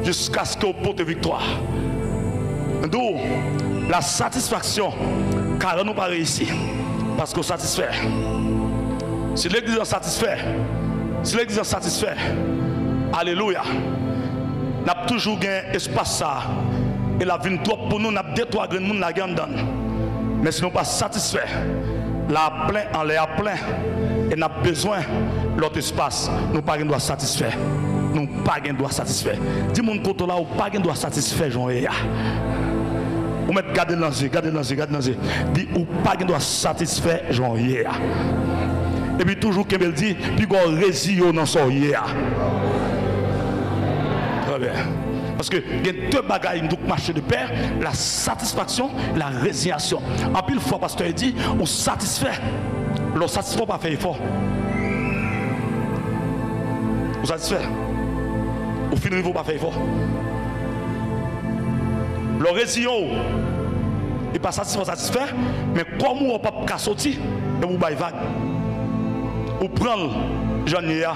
jiskaske w pote viktwa. M di w, lasatisfaksyon ka rann ou pa reyisi, paske w satisfè. Si legliz lan satisfè, si legliz lan satisfè, alelouya, n ap toujou gen espas sa a. E l ap vin twòp pou nou, n ap de twa grenn moun lage anndan l. Men si nou pa satisfè, la ap plen, anlè a ap plen, e n ap bezwen lòt espas. Nou pa gen dwa satisfè. Nou pa gen dwa satisfè. Di moun kote w la, ou pa gen dwa satisfè jan w ye a. Ou mèt gade l nan zye, gade l nan zye, gade l nan zye. Di, ou pa gen dwa satisfè jan w ye a. Epi toujou kenbe l, di, piga w reziye w nan sa w ye a. Trè byen. Paske gen de bagay m di w k mache de pè, la satisfaction, la résignation. Anpil fwa, pastè di, ou satisfè. Lè w satisfè, ou pa fè efò. Ou satisfè. Ou fin rive, ou pa fè efò. Lè w reziyen w, e pa satisfè, w satisfè, men kòm ou wè w p ap ka soti, epi ou bay vag. Ou pran l jan l ye a.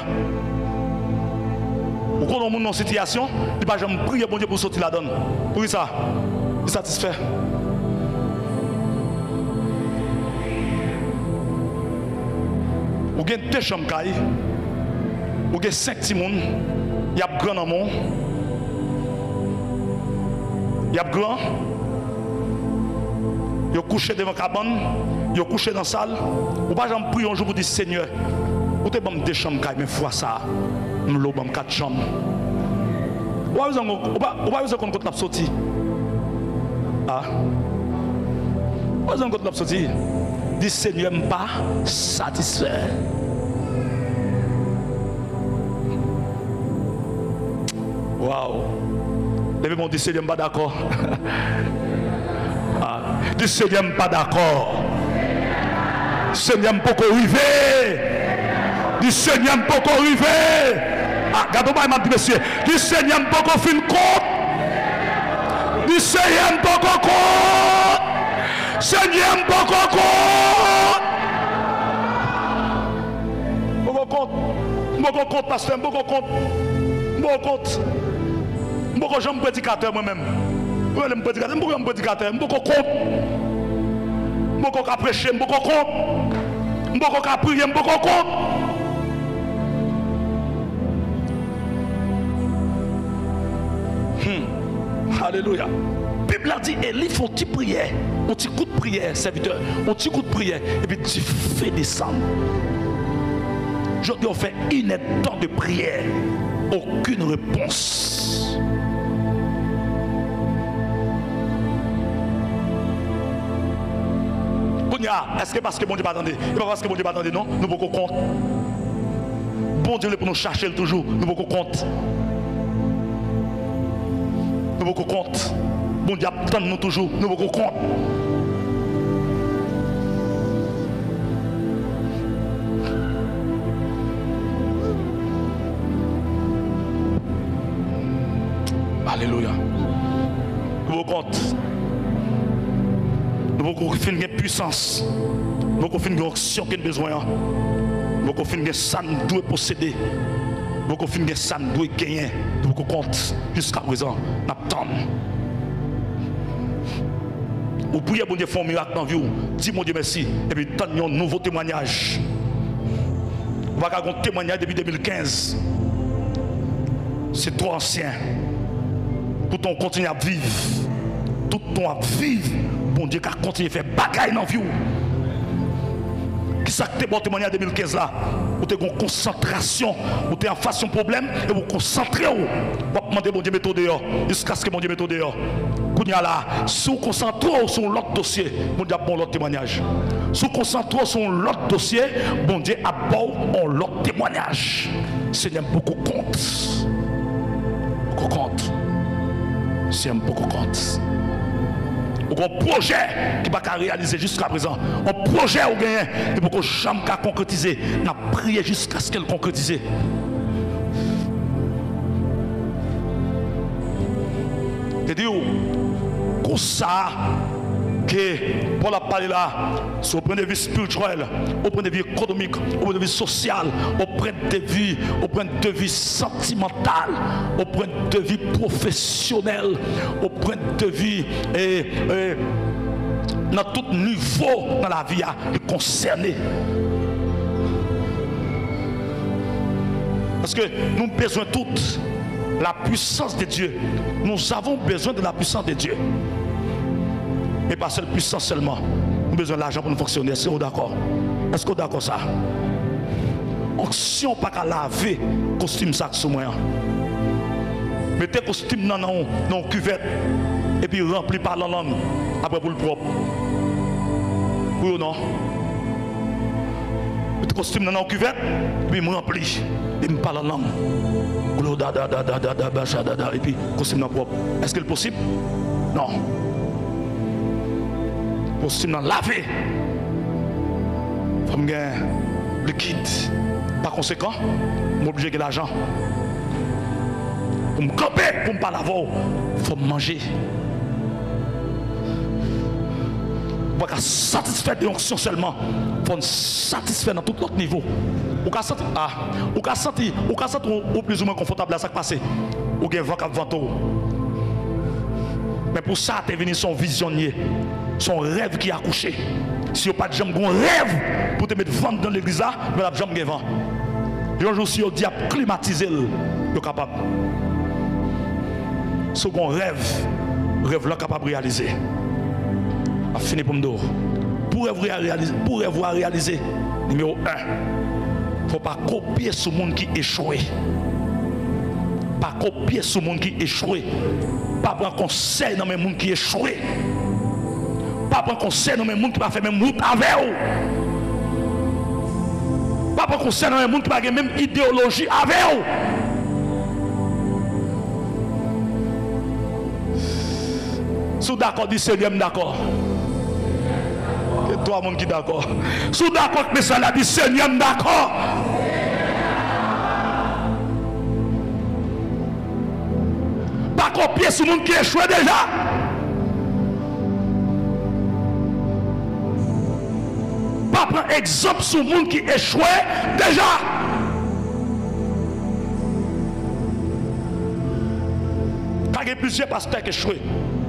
Ou konnen yon moun nan yon sitiyasyon, li pa janm priye Bondye pou soti ladan l. Poukisa? Li satisfè. Ou gen de chanm kay, ou gen senk timoun, y ap gran nan men w, y ap gran, yo kouche devan kabann, yo kouche nan sal, ou pa janm priye yon jou pou di, Senyè, ou te ban m de chanm kay, men fwa sa a, m lou ban m kat chanm. Ou pa bezwen, ou pa, ou pa bezwen konn kot l ap soti. A. Ou pa bezwen konn kot l ap soti. Di, Senyè, m pa satisfè. Waw. Leve men w, di, Senyè, m pa dakò. A. Di, Senyè, m pa dakò. Senyè, m poko rive. Di, Senyè, m poko rive. A, gade yon bagay m ap di, mesye. Di, Senyè, m poko fin kont. Di, Senyè, m poko kont. Senyè, m poko kont. M poko kont. M poko kont, pastè, m poko kont. M poko kont. M poko janm predikatè mwen menm. Ou rele m predikatè, m poko janm predikatè, m poko kont. M poko ka preche, m poko kont. M poko ka priye, m poko kont. Hmm. Alelouya. Bib la di Eli fè yon ti priyè, yon ti kout priyè, sèvitè, yon ti kout priyè, epi dife desann. Jodi a, w fè inèdtan de priyè, okenn repons. Kounye a, èske paske Bondye pa tande? E pa paske Bondye pa tande, non, nou poko kont. Bondye vle pou nou chache l toujou, nou poko kont. Nou poko kont. Bondye ap tann nou toujou, nou poko kont. Alelouya. Nou poko kont. Nou poko fin gen pwisans. Nou poko fin gen onksyon ke n bezwen an. Nou poko fin gen sa n dwe posede. Nou poko fin gen sa n dwe genyen. Nou poko kont. Jiskaprezan, n ap tann. Ou priye Bondye fè yon mirak nan vi w, di Bondye mèsi, epi tann yon nouvo temwanyaj. Ou pa ka gen yon temwanyaj depi de mil kenz. Se twò ansyen. Poutan w kontinye ap viv. Toutan w ap viv, Bondye ka kontinye fè bagay nan vi w. Kisa k te ba w temwanyaj de mil kenz la? Ou te gen yon konsantrasyon, ou te anfas yon pwoblèm, epi ou konsantre w. W ap mande Bondye mete w deyò, jiskaske Bondye mete w deyò. Kounye a la, si w konsantre w sou yon lòt dosye, Bondye ap ba w yon lòt temwanyaj. Si w konsantre w sou yon lòt dosye, Bondye ap ba w yon lòt temwanyaj. Senyè, m poko kont. Poko kont. Senyè, m poko kont. Ou gen yon pwojè ki pa ka reyalize jiskaprezan. Yon pwojè ou genyen, li poko janm ka konkretize. N ap priye jiskaske l konkretize. Te di w, kou sa a ke Pòl ap pale la, sou pwen de vi espirityèl, o pwen de vi ekonomik, o pwen de vi sosyal, o pwen de vi, o pwen de vi santimantal, o pwen de vi pwofesyonèl, o pwen de vi, e, e, nan tout nivo nan lavi a, li konsène. Paske nou bezwen tout la puissance de Dieu. Nous avons besoin de la puissance de Dieu. E pa sèl pwisans sèlman. Nou bezwen lajan pou nou fonksyone. Èske w dakò? Èske w dakò sa? Onksyon pa ka lave kostim sa k sou mwen an. Mete kostim nan nan yon, nan yon kivèt, epi ranpli pa lan lang, apre pou l pwòp. Wi ou non? Mete kostim nan nan yon kivèt, epi m ranpli, epi m pale an lang. Glo da da da da da da ba cha da da, epi kostim nan pwòp. Èske l posib? Non. Kostim nan lave. Fò m gen likid. Pa konsekan, m oblije gen lajan. Pou m kanpe, pou m pale avè w, fò m manje. Ou pa ka satisfè de onksyon sèlman. Fò n satisfè nan tout lòt nivo. Ou ka santi, ah, ou ka santi, ou ka santi ou, ou plizoumwen konfòtab la, sa k pase? Ou gen van k ap vante w. Men pou sa te vini, se yon vizyon l ye. Se yon rèv ki akouche. Si yo pa t janm gen yon rèv pou te met van nan legliz la, men l ap janm gen van. Yon jou, si yo di y ap klimatize l, yo kapab. Si w gen yon rèv, rèv lan kapab reyalize. M ap fini pou m di w. Pou rèv ou a reyalize, pou rèv ou a reyalize, nimewo en, fò w pa kopye sou moun ki echwe. Pa kopye sou moun ki echwe. Pa pran konsèy nan men moun ki echwe. Pa pran konsèy nan men moun ki pa fè menm wout avè w. Pa pran konsèy nan men moun ki pa gen menm ideyoloji avè w. Si w dakò, di, "Senyè, m dakò." Gen twa moun ki dakò. Si w dakò ak mesaj la, di, "Senyè, m dakò." Pa kopye sou moun ki echwe deja. Pa pran egzanp sou moun ki echwe deja. Ka gen plizyè pastè ki echwe.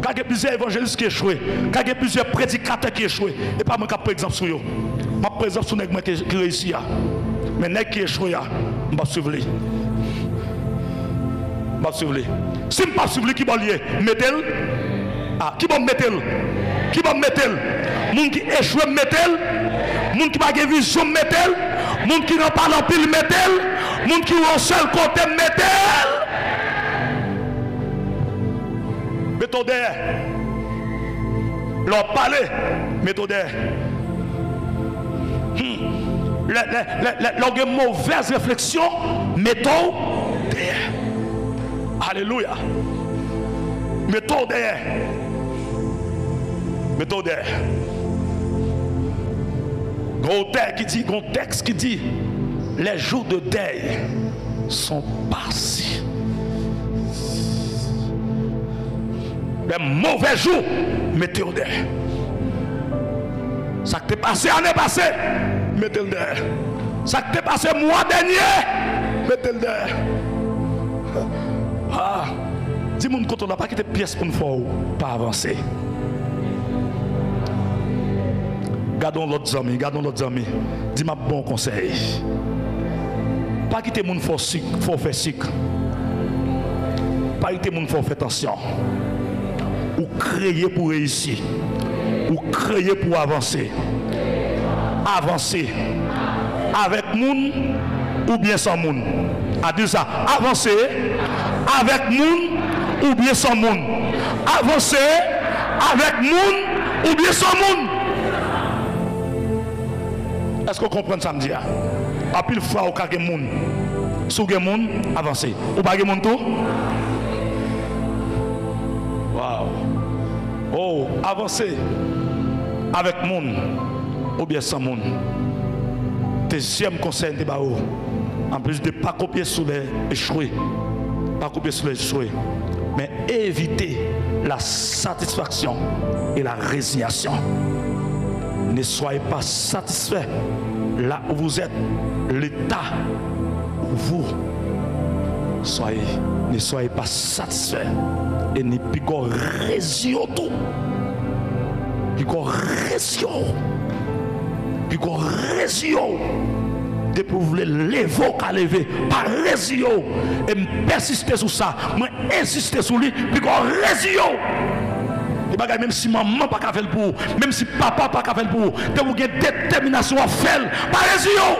Ka gen plizyè evanjelis ki echwe. Ka gen plizyè predikatè ki echwe. E pa mwen k ap pran egzanp sou yo. M ap pran egzanp sou nèg mwen ki, ki reyisi a. Men nèg ki echwe a, m p ap swiv li. M p ap swiv li. Si m p ap swiv li, ki bò l ye? M mete l? Ah, ki bò m mete l? Ki bò m mete l? Moun ki echwe, m mete l? Moun ki pa gen vizyon, m mete l? Moun ki nan pale anpil, m mete l? Moun ki yon sèl kote, m mete l? Mete w dèyè. Lè w ap pale, mete w dèyè. Hmm. Lè, lè, lè, lè, lè w gen movèz refleksyon, mete w dèyè. Alelouya. Mete w dèyè. Mete w dèyè. Gen yon tè ki di, gen yon tèks ki di, les jours de deuil sont passés. Les mauvais jours, mete yo dèyè. Sa k te pase ane pase, mete l dèyè. Sa k te pase mwa dènye, mete l dèyè. Ah, di moun kote w la, pa kite pyès moun fè w pa avanse. Gade yon lòt zanmi, gade yon lòt zanmi. Di, "M ap ba w konsèy. Pa kite moun fè w sik, fè w fè sik. Pa kite moun fè w fè tansyon." Ou kreye pou reyisi. Ou kreye pou avanse. Avanse. Avèk moun oubyen san moun. A, di sa. Avanse avèk moun oubyen san moun. Avanse avèk moun oubyen san moun. Èske w konprann sa m di a? Anpil fwa, ou ka gen moun. Si w gen moun, avanse. Ou pa gen moun tou? Wow. Oh, avanse avèk moun oubyen san moun. Dezyèm konsèy m te ba ou, anplis de pa kopye sou lè echwe, pa kopye sou lè echwe, men évitez la satisfaction et la résignation. Ne soyez pas satisfaits là où vous êtes, l'état où vous soyez. Ne soyez pas satisfaits. E ni piga w reziye w tou. Piga w reziye w. Piga w reziye w. Depi w vle leve, w ka leve. Pa reziye w. E m pèsiste sou sa. Mwen ensiste sou li, piga w reziye w. Gen bagay, menm si manman pa ka fè l pou ou, menm si papa pa ka fè l pou ou, depi w gen detèminasyon, w ap fè l. Pa reziye w.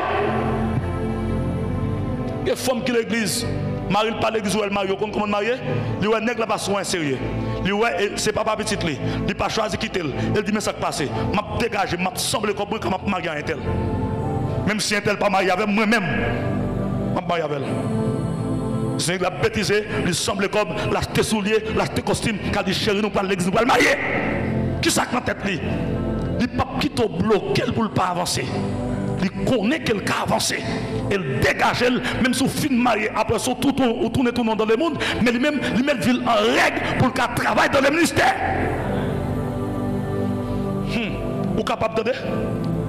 Gen fanm ki legliz, mari l pa legliz, ou wè l marye, ou konn kòman l marye? Li wè nèg la pa sou anyen serye. Li wè, e, se papa pitit li. Li pa chwazi kite l. E l di, "Men sa k pase. M ap degaje, m ap sanble kòb mwen, kan m ap marye a entèl. Menm si entèl pa marye avè m, mwen menm, m ap marye avè l." Si nèg la betize, li sanble kòb, l achte soulye, l achte kostim, k al di, "Cheri, nou pral legliz, nou pral marye." Kisa k nan tèt li? Li p ap kite w bloke l pou l pa avanse. Li konnen ke l ka avanse. E l degaje l, menm si w fin marye, apre sa, w tou-, tou-, ou tounen, tounen dans le monde, men li menm, li met vi l an règ pou l ka travay dans le ministère. Hmm. Ou kapab tande?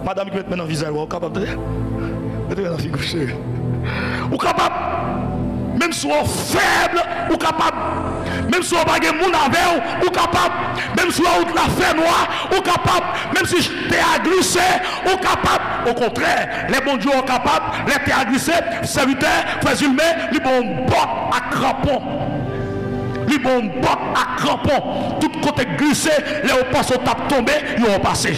Madanm ki met men nan vizaj ou, ou kapab tande? Mete men nan figi w, cheri. Ou kapab. Menm si w fèb, ou kapab. Menm si w pa gen moun avè w, ou kapab. Menm si w wout la fè nwa, ou kapab. Menm si tè a glise, ou kapab. Okontrè, lè Bondye w kapab, lè tè a glise, sèvitè, frè Zilmen, li ba w yon bòt ak kranpon. Li ba w yon bòt ak kranpon. Tout kote k glise, lè yo panse w t ap tonbe, yo wè w pase.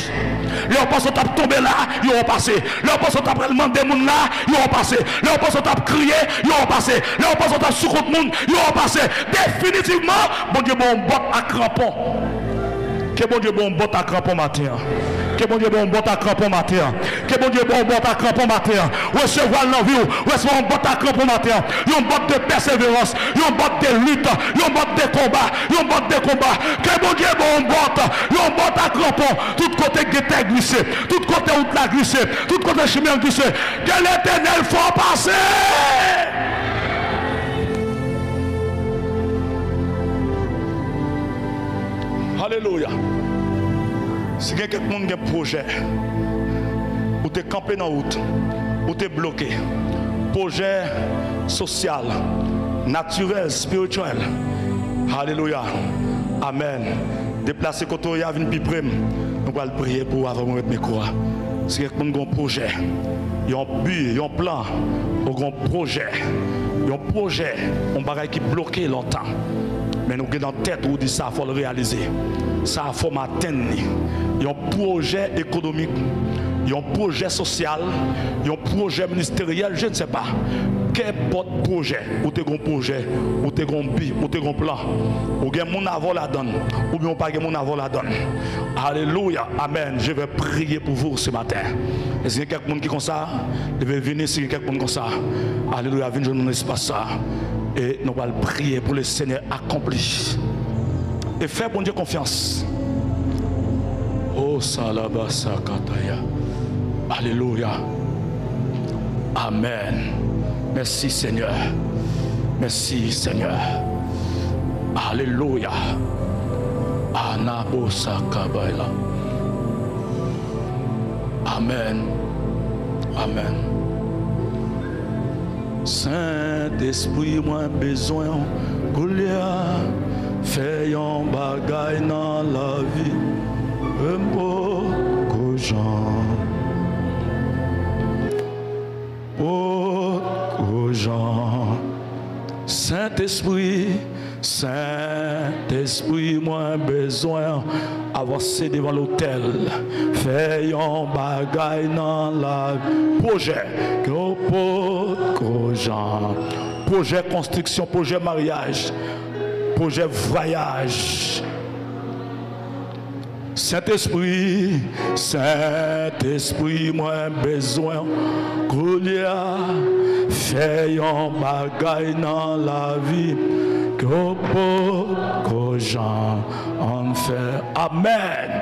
Lè yo panse w t ap tonbe la, yo wè w pase. Lè yo panse w t ap al mande moun la, yo wè w pase. Lè yo panse w t ap kriye, yo wè w pase. Lè yo panse w t ap sou kont moun, yo wè w pase. Definitivman, Bondye ba w yon bòt ak kranpon. Ke Bondye ba w yon bòt ak kranpon maten an. Ke Bondye ba w yon bòt ak kranpon maten an. Ke Bondye ba w yon bòt ak kranpon maten an. Resevwa l nan vi w. Resevwa yon bòt ak kranpon maten an. Yon bòt de pèseverans. Yon bòt de lit. Yon bòt de konba. Yon bòt de konba. Ke Bondye ba w yon bòt. Yon bòt ak kranpon. Tout kote gen tè glise. Tout kote wout la glise. Tout kote chimen an glise. Ke Letènèl fè w pase. Alelouya. Si gen kèk moun gen pwojè, ou te kanpe nan wout, ou te bloke, pwojè sosyal, natirèl, espirityèl. Alelouya. Amèn. Deplase kote w ye a, vin pi pre m. Nou pral priye pou ou avan mwen ret mikwo a. Si kèk moun gen yon pwojè, yon bi, yon plan, ou gen yon pwojè, yon pwojè, yon bagay ki bloke lontan. Men nou gen nan tèt ou, ou di sa fò l reyalize. Sa fò m atenn li. Yon pwojè ekonomik, yon pwojè sosyal, yon pwojè ministeryèl, je ne sais pas. Kenpòt pwojè, ou te gen yon pwojè, ou te gen yon bi, ou te gen yon plan. Ou gen moun avè w ladann, oubyen ou pa gen moun avè w ladann. Alelouya, amèn. Je vais prier pour vous ce matin. E si gen kèk moun ki konsa, leve vini, si gen kèk moun konsa. Alelouya, vin jwenn nou nan espas sa. E nou pral priye pou le Seigneur accompli. E fè Bondye konfyans. Oh, salabasakataya. Alelouya. Amèn. Mèsi, Senyè. Mèsi, Senyè. Alelouya. Anabosakabayla. Amèn. Amèn. Sentespri, mwen bezwen w koulye a. Fè yon bagay nan lavi m, poko jan. Poko jan. Sentespri, Sentespri, mwen bezwen avanse devan lotèl. Fè yon bagay nan la pwojè ke w potko jan. Pwojè konstriksyon, pwojè maryaj, pwojè vwayaj. Sentespri, Sentespri, mwen bezwen w koulye a. Fè yon bagay nan lavi m ke w potko janm fè. Amèn.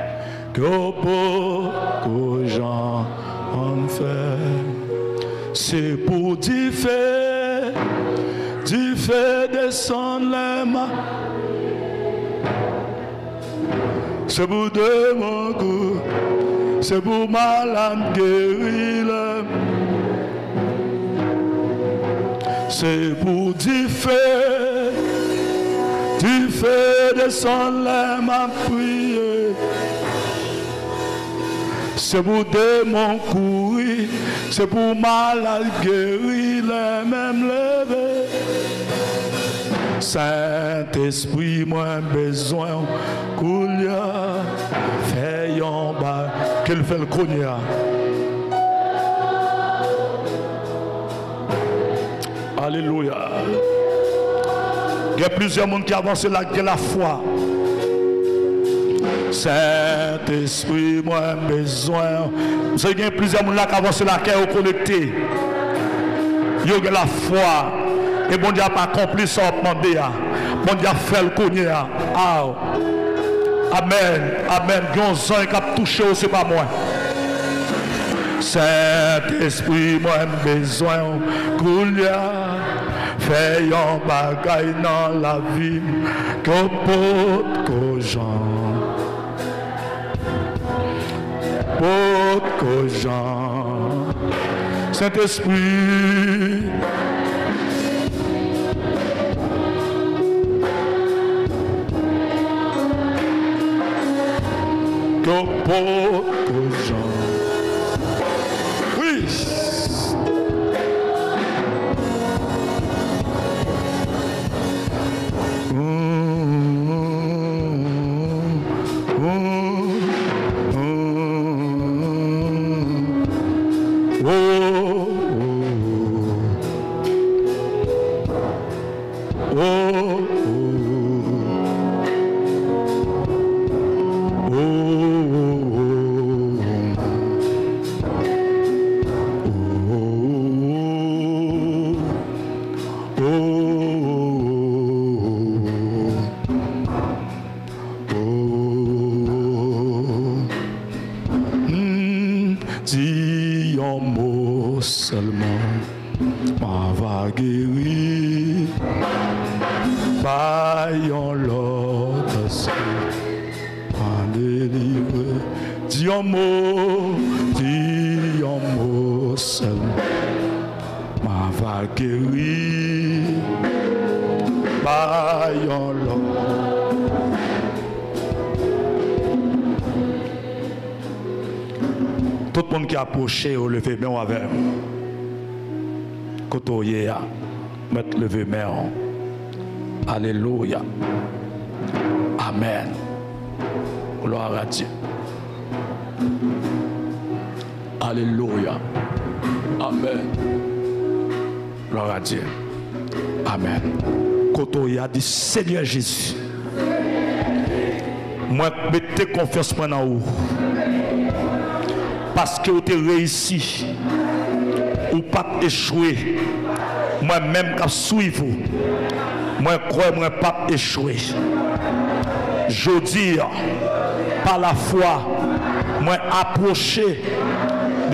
Ke w potko janm fè. Se pou dife, dife desann lè m a Se pou demon kou, se pou malad geri lè. Se pou dife, dife desann lè m ap priye. Se pou demon kouri, se pou malad geri lè m leve. Sentespri, mwen bezwen w koulye a. Fè yon ba, ke l fè l kounye a. Alelouya. Gen plizyè moun ki avanse la, ki gen lafwa. Sentespri, mwen bezwen. Se gen plizyè moun la k avanse la, kè yo konekte. Yo gen lafwa. E Bondye ap akonpli sa w ap mande a. Bondye ap fè l kounye a. Aw. Amèn. Amèn. Gen yon zanj k ap touche w, se pa mwen. Sentespri, mwen bezwen w koulye a. Fè yon bagay nan lavi m ke w potko janm. Potko jan. Sentespri. Ke w potko jan. Wi. Di yon mo sèlman, m a va geri. Bay yon lòt espri, m a delivre. Di yon mo, di yon mo sèlman, m a va geri. Bay yon lòt. Tout moun ki apwoche yo, leve men w avè m. Kote w ye a, mèt leve men w. Alelouya. Amèn. Glwa a Dye. Alelouya. Amèn. Glwa a Dye. Amèn. Kote w ye a, di, Senyè Jezi, mwen mete konfyans mwen nan ou. Paske ou te reyisi. Ou pa t echwe. Mwen menm k ap swiv ou, mwen kwè mwen p ap echwe. Jodi a, pa lafwa, mwen apwoche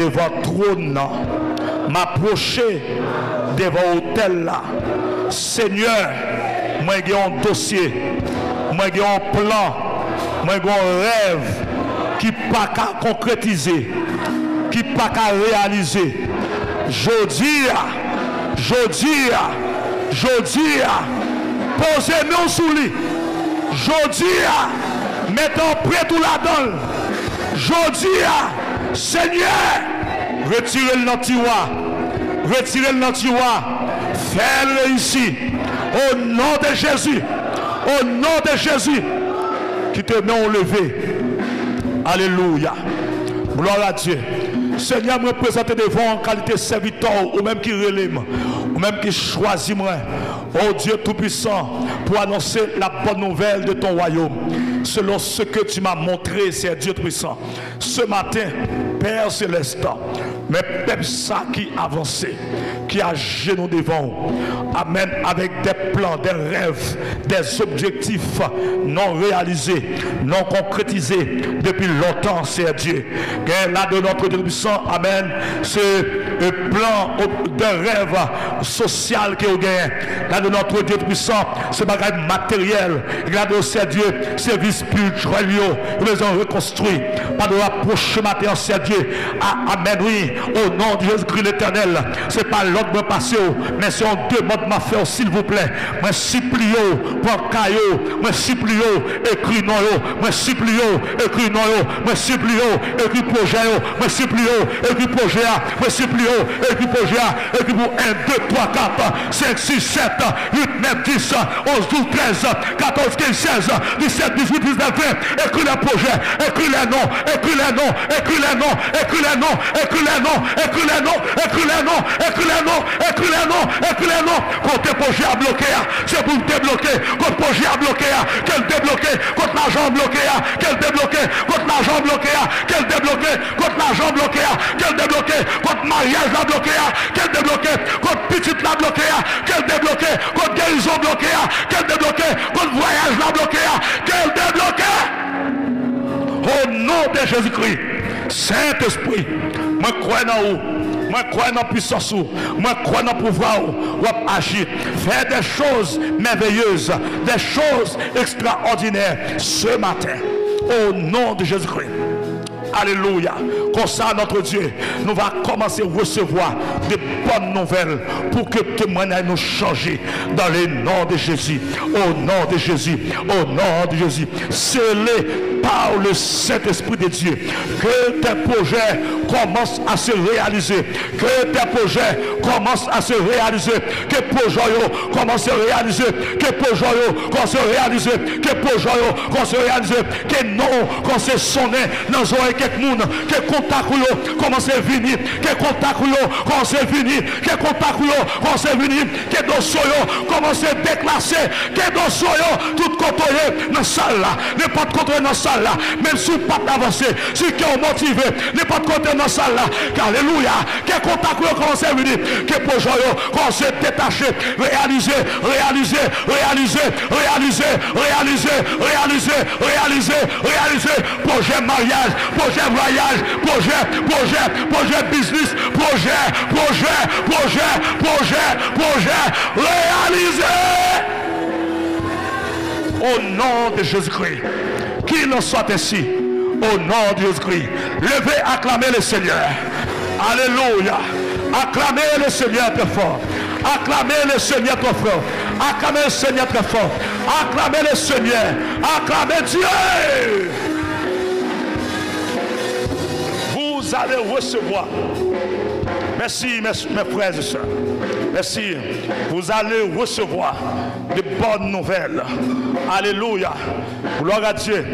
devan twòn nan. M apwoche devan otèl la. Senyè, mwen gen yon dosye, mwen gen yon plan, mwen gen yon rèv ki pa ka konkretize, ki pa ka reyalize. Jodi a, jodi a, jodi a, poze men w sou li. Jodi a, mete anprent ou ladan l. Jodi a, Senyè, retire l nan tiwa. Retire l nan tiwa. Fè l reyisi. O non de Jezi. O non de Jezi. Kite men w leve. Alelouya. Glwa a Dye. Senyè, mwen prezante devan w an kalite sèvitè w, ou menm ki rele m, ou menm ki chwazi mwen, o Dye Toupisan, pou anonse la bonne nouvelle de ton royaume, selon ce que tu m'as montré, Seigneur Dieu Tout-Puissant. Ce matin, Père Céleste, men pèp sa ki avanse, ki ajenou devan w. Amèn. Avec des plans, des rêves, des objectifs non réalisés, non concrétisés depuis longtemps, Seigneur Dieu. Gen ladan, notre Dieu Tout-Puissant, amèn, se, euh, plan de rèv sosyal ke w genyen. Ladan, notre Dieu Tout-Puissant, se bagay materyèl. Gen ladan, Seigneur Dieu, sèvis espirityèl yo, yo bezwen rekonstwi. Pa dwe apwoche maten an, Seigneur Dieu. A, amèn, wi. O non de Jezikri Letènèl, se pa lòd mwen pase w, men se yon demann m ap fè w, silvouplè. Mwen sipliye w, pran kay yo. Mwen sipliye w, ekri non yo. Mwen sipliye w, ekri non yo. Mwen sipliye w, ekri pwojè yo. Mwen sipliye w, ekri pwojè a. Mwen sipliye w, ekri pwojè a. Ekri pou en, de, twa, kat, senk, sis, sèt, uit, nèf, dis, onz, douz, trèz, katòz, kenz, sèz, disèt, dizuit, diznèf, ven. Écris les projets, écris les noms, écris les noms, écris les noms, écris les noms, écris les noms, écris les noms, écris les noms, écris les noms, écris les noms, écris les noms. Kote pwojè a bloke a, se pou l debloke. Kot pwojè a bloke a, ke l debloke. Kot lajan an bloke a, ke l debloke. Kot lajan an bloke a, ke l debloke. Kot lajan an bloke a, ke l debloke. Kot maryaj la bloke a, ke l debloke. Kot pitit la bloke a, ke l debloke. Kot gerizon bloke a, ke l debloke. Kot vwayaj la bloke a, ke l debloke. O non de Jezikri, Sentespri, mwen kwè nan ou. Mwen kwè nan pwisans ou. Mwen kwè nan pouvwa ou. W ap aji. Fè des choses merveilleuses, des choses extraordinaires ce matin. O non de Jezikri. Alléluia. Konsa, notre Dieu, nou va kòmanse resevwa de bòn nouvèl pou ke temwanyaj nou chanje dans le nom de Jésus. Au nom de Jésus. Au nom de Jésus. Scellé par le Saint-Esprit de Dieu. Que tes projets commencent à se réaliser. Que tes projets commencent à se réaliser. Ke pwojè yo kòmanse reyalize. Ke pwojè yo kòmanse reyalize. Ke pwojè yo kòmanse reyalize. Ke non w kòmanse sonnen nan zòrèy kèk moun. Ke kontak ou yo kòmanse vini. Ke kontak ou yo kòmanse vini. Ke kontak ou yo kòmanse vini. Ke dosye yo kòmanse deklase. Ke dosye yo tout kote w ye nan sal la. Nenpòt kote w ye nan sal la. Menm si w pa t avanse, si kè w motive, nenpòt kote w nan sal la. Alelouya. Ke kontak ou yo kòmanse vini. Ke pwojè yo kòmanse detache. Reyalize, reyalize, reyalize, reyalize, reyalize, reyalize, reyalize, reyalize. Pwojè maryaj, pwojè vwayaj, pwojè, pwojè, pwojè biznis, pwojè, pwojè, pwojè, pwojè, pwojè. Reyalize. Au nom de Jésus-Christ. Qu'il en soit ainsi. Au nom de Jésus-Christ. Levez, acclamez le Seigneur. Alléluia. Acclamez le Seigneur très fort. Acclamez le Seigneur très fort. Acclamez le Seigneur très fort. Acclamez le Seigneur. Acclamez Dieu. Vous allez recevoir. Merci, mes, mes frères et sœurs. Merci. Vous allez recevoir de bonnes nouvelles. Alléluia. Gloire à Dieu.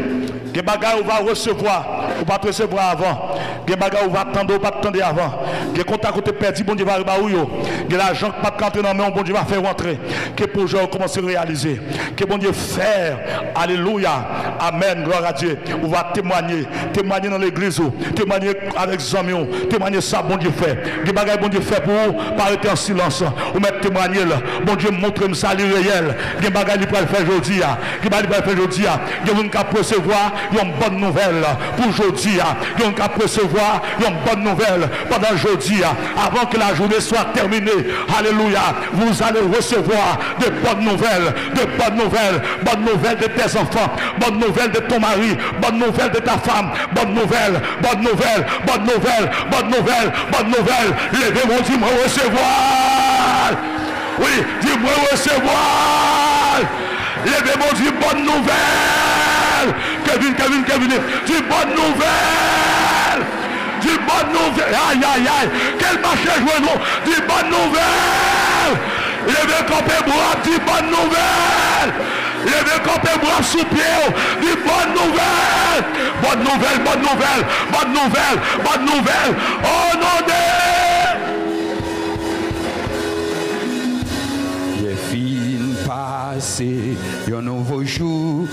Gen bagay ou va resevwa, ou pa t resevwa avan. Gen bagay ou va tande, ou pa t tande avan. Gen kontak ou te pèdi, Bondye va reba ou yo. Gen lajan ki pa t ka antre nan men w, Bondye va fè yo antre. Ke pwojè yo kòmanse reyalize. Ke Bondye fè, alelouya, amèn, glwa a Dye. Ou va temwanye, temwanye nan legliz ou, temwanye avèk zanmi w, temwanye sa Bondye fè. Gen bagay Bondye fè pou ou, pa rete an silans. Ou mèt temwanye l. Bondye montre m sa, li reyèl. Gen bagay li pral fè jodi a. Gen bagay li pral fè jodi a. Gen moun k ap resevwa yon bòn nouvèl pou jodi a. Gen moun k ap resevwa yon bòn nouvèl pandan jodi a. Avant que la journée soit terminée, alléluia, vous allez recevoir de bonnes nouvelles, de bonnes nouvelles, bonne nouvelle de tes enfants, bonne nouvelle de ton mari, bonne nouvelle de ta femme, bonne nouvelle, bonne nouvelle, bonne nouvelle, bonne nouvelle, bonne nouvelle. Leve men w, di, mwen resevwa. Wi, di, mwen resevwa. Leve men w, di, bòn nouvèl. Kevin, Kevin, Kevin, di, bòn nouvèl. Di, bòn nouvèl. Ay, ay, ay. Ke l mache jwenn ou. Di, bòn nouvèl. Leve kanpe bra, di, bòn nouvèl. Leve kanpe bra sou pye w. Di, bòn nouvèl. Bòn nouvèl, bòn nouvèl, bòn nouvèl, bòn nouvèl. O non de Jè fin pase, yon nouvo jou.